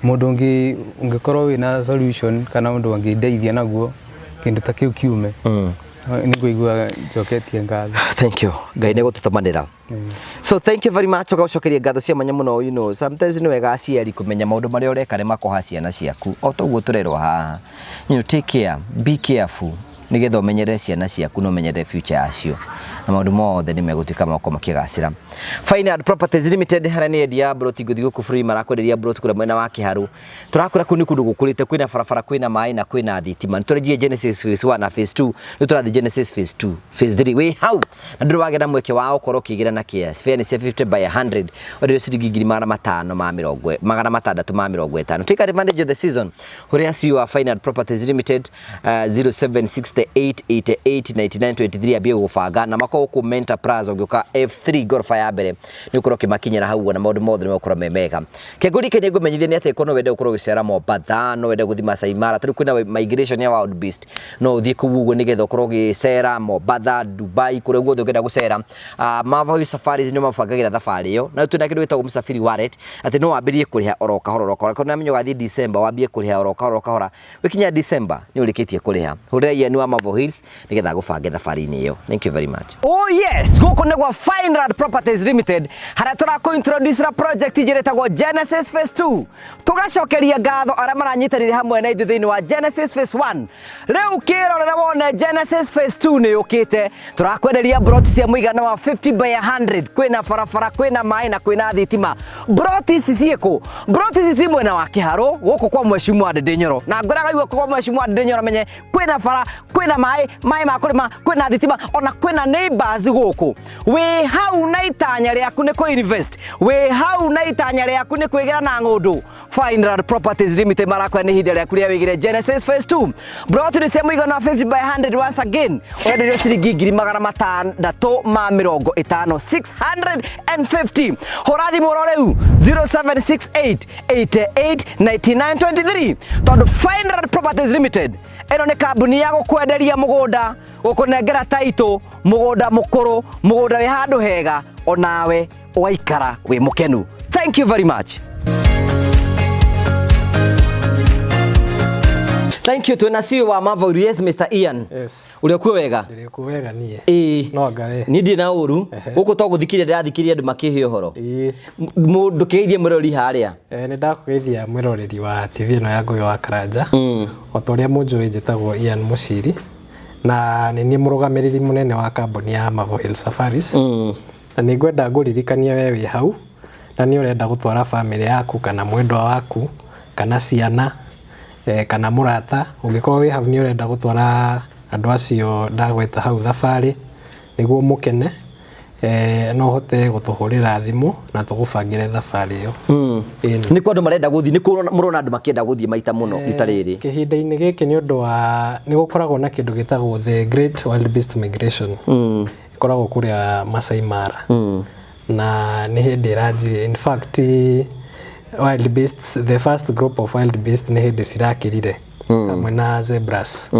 Mũndũ ũngĩ ũngĩkorwo wĩna solution kana ũndũ ũngĩndeithia naguo kĩndũ ta kĩu kiume, nĩ ngũigua njoketie ngatho. Thank you. Ngai nĩ gũtũtũmanĩra. So thank you very much. Ũgacokeria ngatho cia mwanya mũno. You know, sometimes nĩ wega aciari kũmenya maũndũ marĩa ũreka nĩ makoha ciana ciaku. O toguo tũrerwo haha. You know, take care, be careful, nĩgetha ũmenyerere ciana ciaku na ũmenyerere future yacio, na maũndũ mothe nĩ megũtuĩka magokorwo makĩgacĩra. Fine Art Properties Limited, harĩa nĩ endia broti ngũthiĩ gũkũ bũrũri, marakwenderia broti kũrĩa mwena wa Kĩharũ. Tũrakwĩra kũu nĩ kũndũ gũkũrĩte, kwĩna barabara, kwĩna maĩ na kwĩna thitima. Nĩ tũrenjie Genesis phase 1 na phase 2, rĩu tũrathiĩ Genesis phase 2, phase 3 wĩ hau, na ndũrĩ wagĩa na mweke wa gũkorwo ũkĩgĩra na kĩa fairness cia 50 by 100, ũrĩa ciringi 5,650. Take advantage of the season. Hũrĩra CEO wa Fine Art Properties Limited 0768 88 99 23, ambie gũbanga na makorwo gũkũ Mentor Plaza, ũngĩũka F3 ngoroba ya mbere nĩ ũkorwo ũkĩmakinyĩra hau, na maũndũ mothe nĩ megũkorwo me mega. Kengũri nĩ ngũmenyithia nĩ atĩ korwo no wende gũkorwo ũgĩcera Mombatha, no wende gũthiĩ Masai Mara, tarĩu kwĩna migration ya wild beast, no ũthiĩ kũu ũguo nĩgetha ũkorwo ũgĩcera Mombatha, Dubai, kũrĩa guothe ũngĩenda gũcera. Mavahu Safaris nĩ mabangagĩra thabarĩ ĩyo, na twĩna kĩndũ gĩtagwo Msafiri Wallet, atĩ no wambĩrĩrie kũrĩha oro kahora oro kahora. Korwo nĩwamenya ũgathiĩ December, wambie kũrĩha oro kahora oro kahora, wĩkinya December nĩ ũrĩkĩtie kũrĩha. Hũrĩra Ian wa Marvel Hills nĩgetha agũbange thabarĩ-inĩ ĩyo. Thank you very much. Oh yes, gũkũ nĩ gwa Fine Land Properties Limited, harĩa tũrakũ introduce ra project njĩra ĩtagwo Genesis Phase 2. Tũgacokeria ngatho arĩa maranyitanĩire hamwe na ithuĩ thĩinĩ wa Genesis Phase 1. Rĩu kĩrorera wone Genesis Phase 2 nĩ yũkĩte. Tũrakwenderia broti cia mũigana wa 50 by 100, kwĩna barabara, kwĩna maĩ na kwĩna thitima. Broti ici ciĩkũ? Broti ici ci mwena wa Kĩharũ gũkũ kwa Mheshimiwa Ndindi Nyoro, na ngwĩraga igua kwa Mheshimiwa Ndindi Nyoro menye kwĩna bara, kwĩna maĩ, maĩ ma kũrĩma, kwĩna thitima, ona kwĩna neighbors gũkũ. Wĩ hau na itanya rĩaku nĩ kũ invest, wĩ hau na itanya rĩaku nĩ kwĩgĩra na ng'ũndũ, Fine Land Properties Limited marakwĩra nĩ ihinda rĩaku rĩa wĩgĩre Genesis Phase 2. Broti nĩ cia mũigana wa 50 by 100, once again ũrenderio ciringi 650,000, 650. Hũra thimũ oro rĩu 0768 88 99 23, tondũ Fine Land Properties Limited ĩno nĩ kambuni ya gũkwenderia mũgũnda, gũkũnengera taitũ, mũgũnda mũkũrũ, mũgũnda wĩ handũ hega, onawe ũgaikara wĩ mũkenu. Thank you very much. Thank you. Twĩna CEO wa Marvel. Yes, Mr. Ian. Yes. Ũrĩa kuo wega? Ndĩrĩ kuo wega niĩ. Ĩĩ. No ngarĩ. Niĩ ndirĩ na ũru. Gũkũ to gũthikĩrĩria ndĩrathikĩrĩria andũ makĩhe ũhoro. Ĩĩ. Mũndũ kĩgeithie mũrori harĩa. Nĩ ndakũgeithia mwĩroreri wa TV ĩno ya Ngũgĩ wa Karanja. O ta ũrĩa mũnjũĩ, njĩtagwo Ian Mũciri na nĩ niĩ mũrũgamĩrĩri mũnene wa kambuni ya Marvel Hill Safaris. Na nĩ ngwenda ngũririkanie we wĩ hau na nĩ ũrenda gũtwara bamĩrĩ yaku kana mwendwa waku kana ciana, kana mũrata, ũngĩkorwo wĩ hau nĩ ũrenda gũtwara andũ acio ndagweta hau thabarĩ nĩguo mũkene, no ũhote gũtũhũrĩra thimũ na tũgũbangĩre thabarĩ ĩyo. Ĩni. Nĩ kwa andũ marenda gũthiĩ, nĩ kũ mũrona andũ makĩenda gũthiĩ maita mũno rita rĩrĩ? Kĩhinda-inĩ gĩkĩ nĩ ũndũ wa nĩ gũkoragwo na kĩndũ gĩtagwo the Great Wildebeest Migration, ĩkoragwo kũrĩa Masai Mara, na nĩ hĩndĩ ĩranjirie. In fact, wild beasts, the first group of wild beasts nĩ hĩndĩ cirakĩrire hamwe na zebras.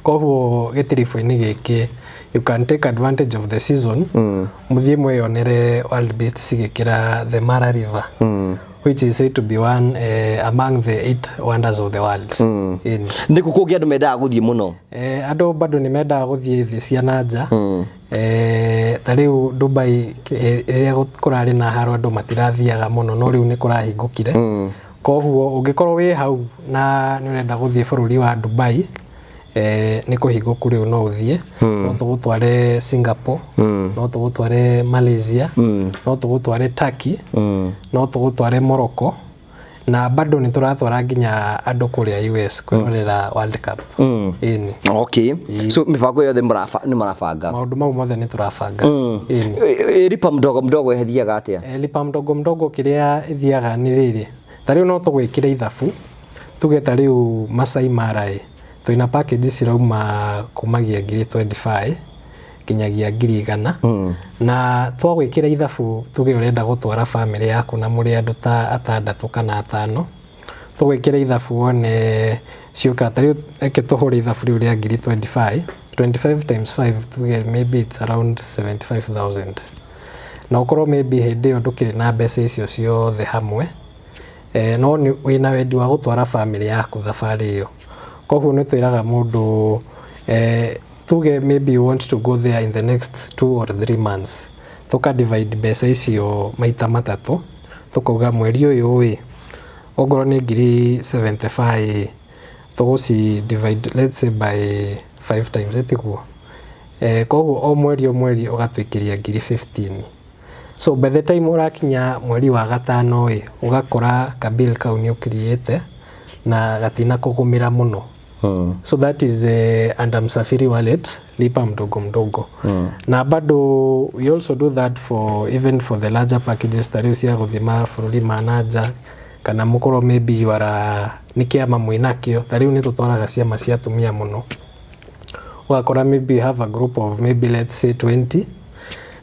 Koguo gĩtiribũ-inĩ gĩkĩ you can take advantage of the season, mũthiĩ mwĩyonere wildebeest cigĩkĩra the Mara River, which is said to be one among the eight wonders of the world. Ĩni. Nĩ kũ kũngĩ andũ mendaga gũthiĩ mũno? Andũ bado nĩ mendaga gũthiĩ thĩ cia na nja. Ta rĩu Dubai, rĩrĩa kũrarĩ na haro andũ matirathiaga mũno, no rĩu nĩ kũrahingũkire. Koguo ũngĩkorwo wĩ hau na nĩ ũrenda gũthiĩ bũrũri wa Dubai, nĩ kũhingũku rĩu, no ũthiĩ. No tũgũtware Singapore, no tũgũtware Malaysia, no tũgũtware Turkey, no tũgũtware Morocco, na bado nĩ tũratwara nginya andũ kũrĩa US kwĩrorera World Cup. Ĩni. Okay, so mĩbango yothe nĩ marabanga? Maũndũ mau mothe nĩ tũrabanga. Ĩni. Lipa mdogo mdogo ĩthiaga atĩa? Lipa mdogo mdogo kĩrĩa ĩthiaga nĩ rĩrĩ, ta rĩu no tũgwĩkĩre ithabu, tuge ta rĩu Masai Mara ĩ twĩna package cirauma kumagia ngiri 25 nginyagia 100,000. Na twagwĩkĩra ithabu, tuge ũrenda gũtwara family yaku na mũrĩ andũ ta atandatũ kana atano, tũgwĩkĩra ithabu wone ciũka. Ta rĩu reke tũhũre ithabu rĩu rĩa ngiri 25. 25 times 5, tuge maybe it's around 75,000, na ũkorwo maybe hĩndĩ ĩyo ndũkĩrĩ na mbeca icio ciothe hamwe, no nĩ wĩna wendi wa gũtwara family yaku thabarĩ ĩyo. Koguo nĩ twĩraga mũndũ, tuge maybe you want to go there in the next 2 or 3 months, tũka divide mbeca icio maita matatũ, tũkauga mweri ũyũ ĩ ongorwo nĩ ngiri 75, tũgũci divide, let's say, by 5 times, ĩtiguo? Koguo o mweri ũgatwĩkĩria ngiri 15. So by the time ũrakinya mweri wa gatano ĩ, ũgakora kabill kau nĩ ũkiriĩte na gatina kũgũmĩra mũno. So that is under Msafiri Wallet lipa mdogo mdogo. Na bado we also do that for even for the larger packages, ta rĩu cia gũthiĩ mabũrũri ma na nja, kana mũkorwo maybe you are nĩ kĩama mwĩnakĩo. Ta rĩu nĩ tũtwaraga ciama cia atumia mũno, ũgakora maybe you have a group of maybe, let's say, 20,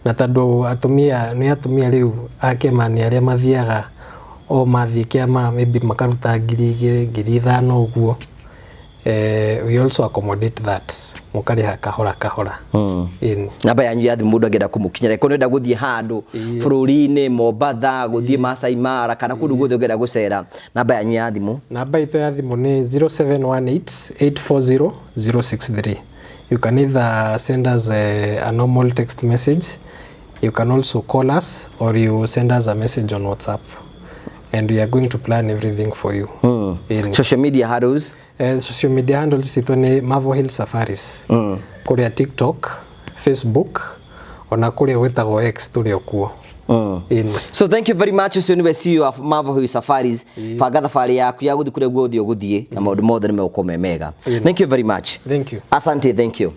na tondũ atumia nĩ atumia rĩu a kĩama nĩ arĩa mathiaga o mathiĩ kĩama maybe makaruta 2,000, 5,000 ũguo, we also accommodate that, mũkarĩha kahora kahora. Ĩni. Namba yanyu ya thimũ mũndũ angĩenda kũmũkinyĩra, korwo nĩenda gũthiĩ handũ bũrũri-inĩ, Mombatha, gũthiĩ Masai Mara, kana kũndũ guothe ũngĩenda gũcera, namba yanyu ya thimũ? Namba itũ ya thimũ nĩ 0718 840 063. You can either send us a normal text message, you can also call us, or you send us a message on WhatsApp, and we are going to plan everything for you. Ĩni. Social media handles? Social media handles citũ nĩ Marvel Hill Safaris, kũrĩa TikTok, Facebook, ona kũrĩa gwĩtagwo X tũrĩ o kuo. Ĩni. So thank you very much. Ũcio nĩwe CEO of Marvel Hill Safaris. Banga thabarĩ yaku ya gũthiĩ kũrĩa guothe ũgũthiĩ na maũndũ mothe nĩ megũkorwo me mega. Thank you very much. Thank you. Asante, thank you.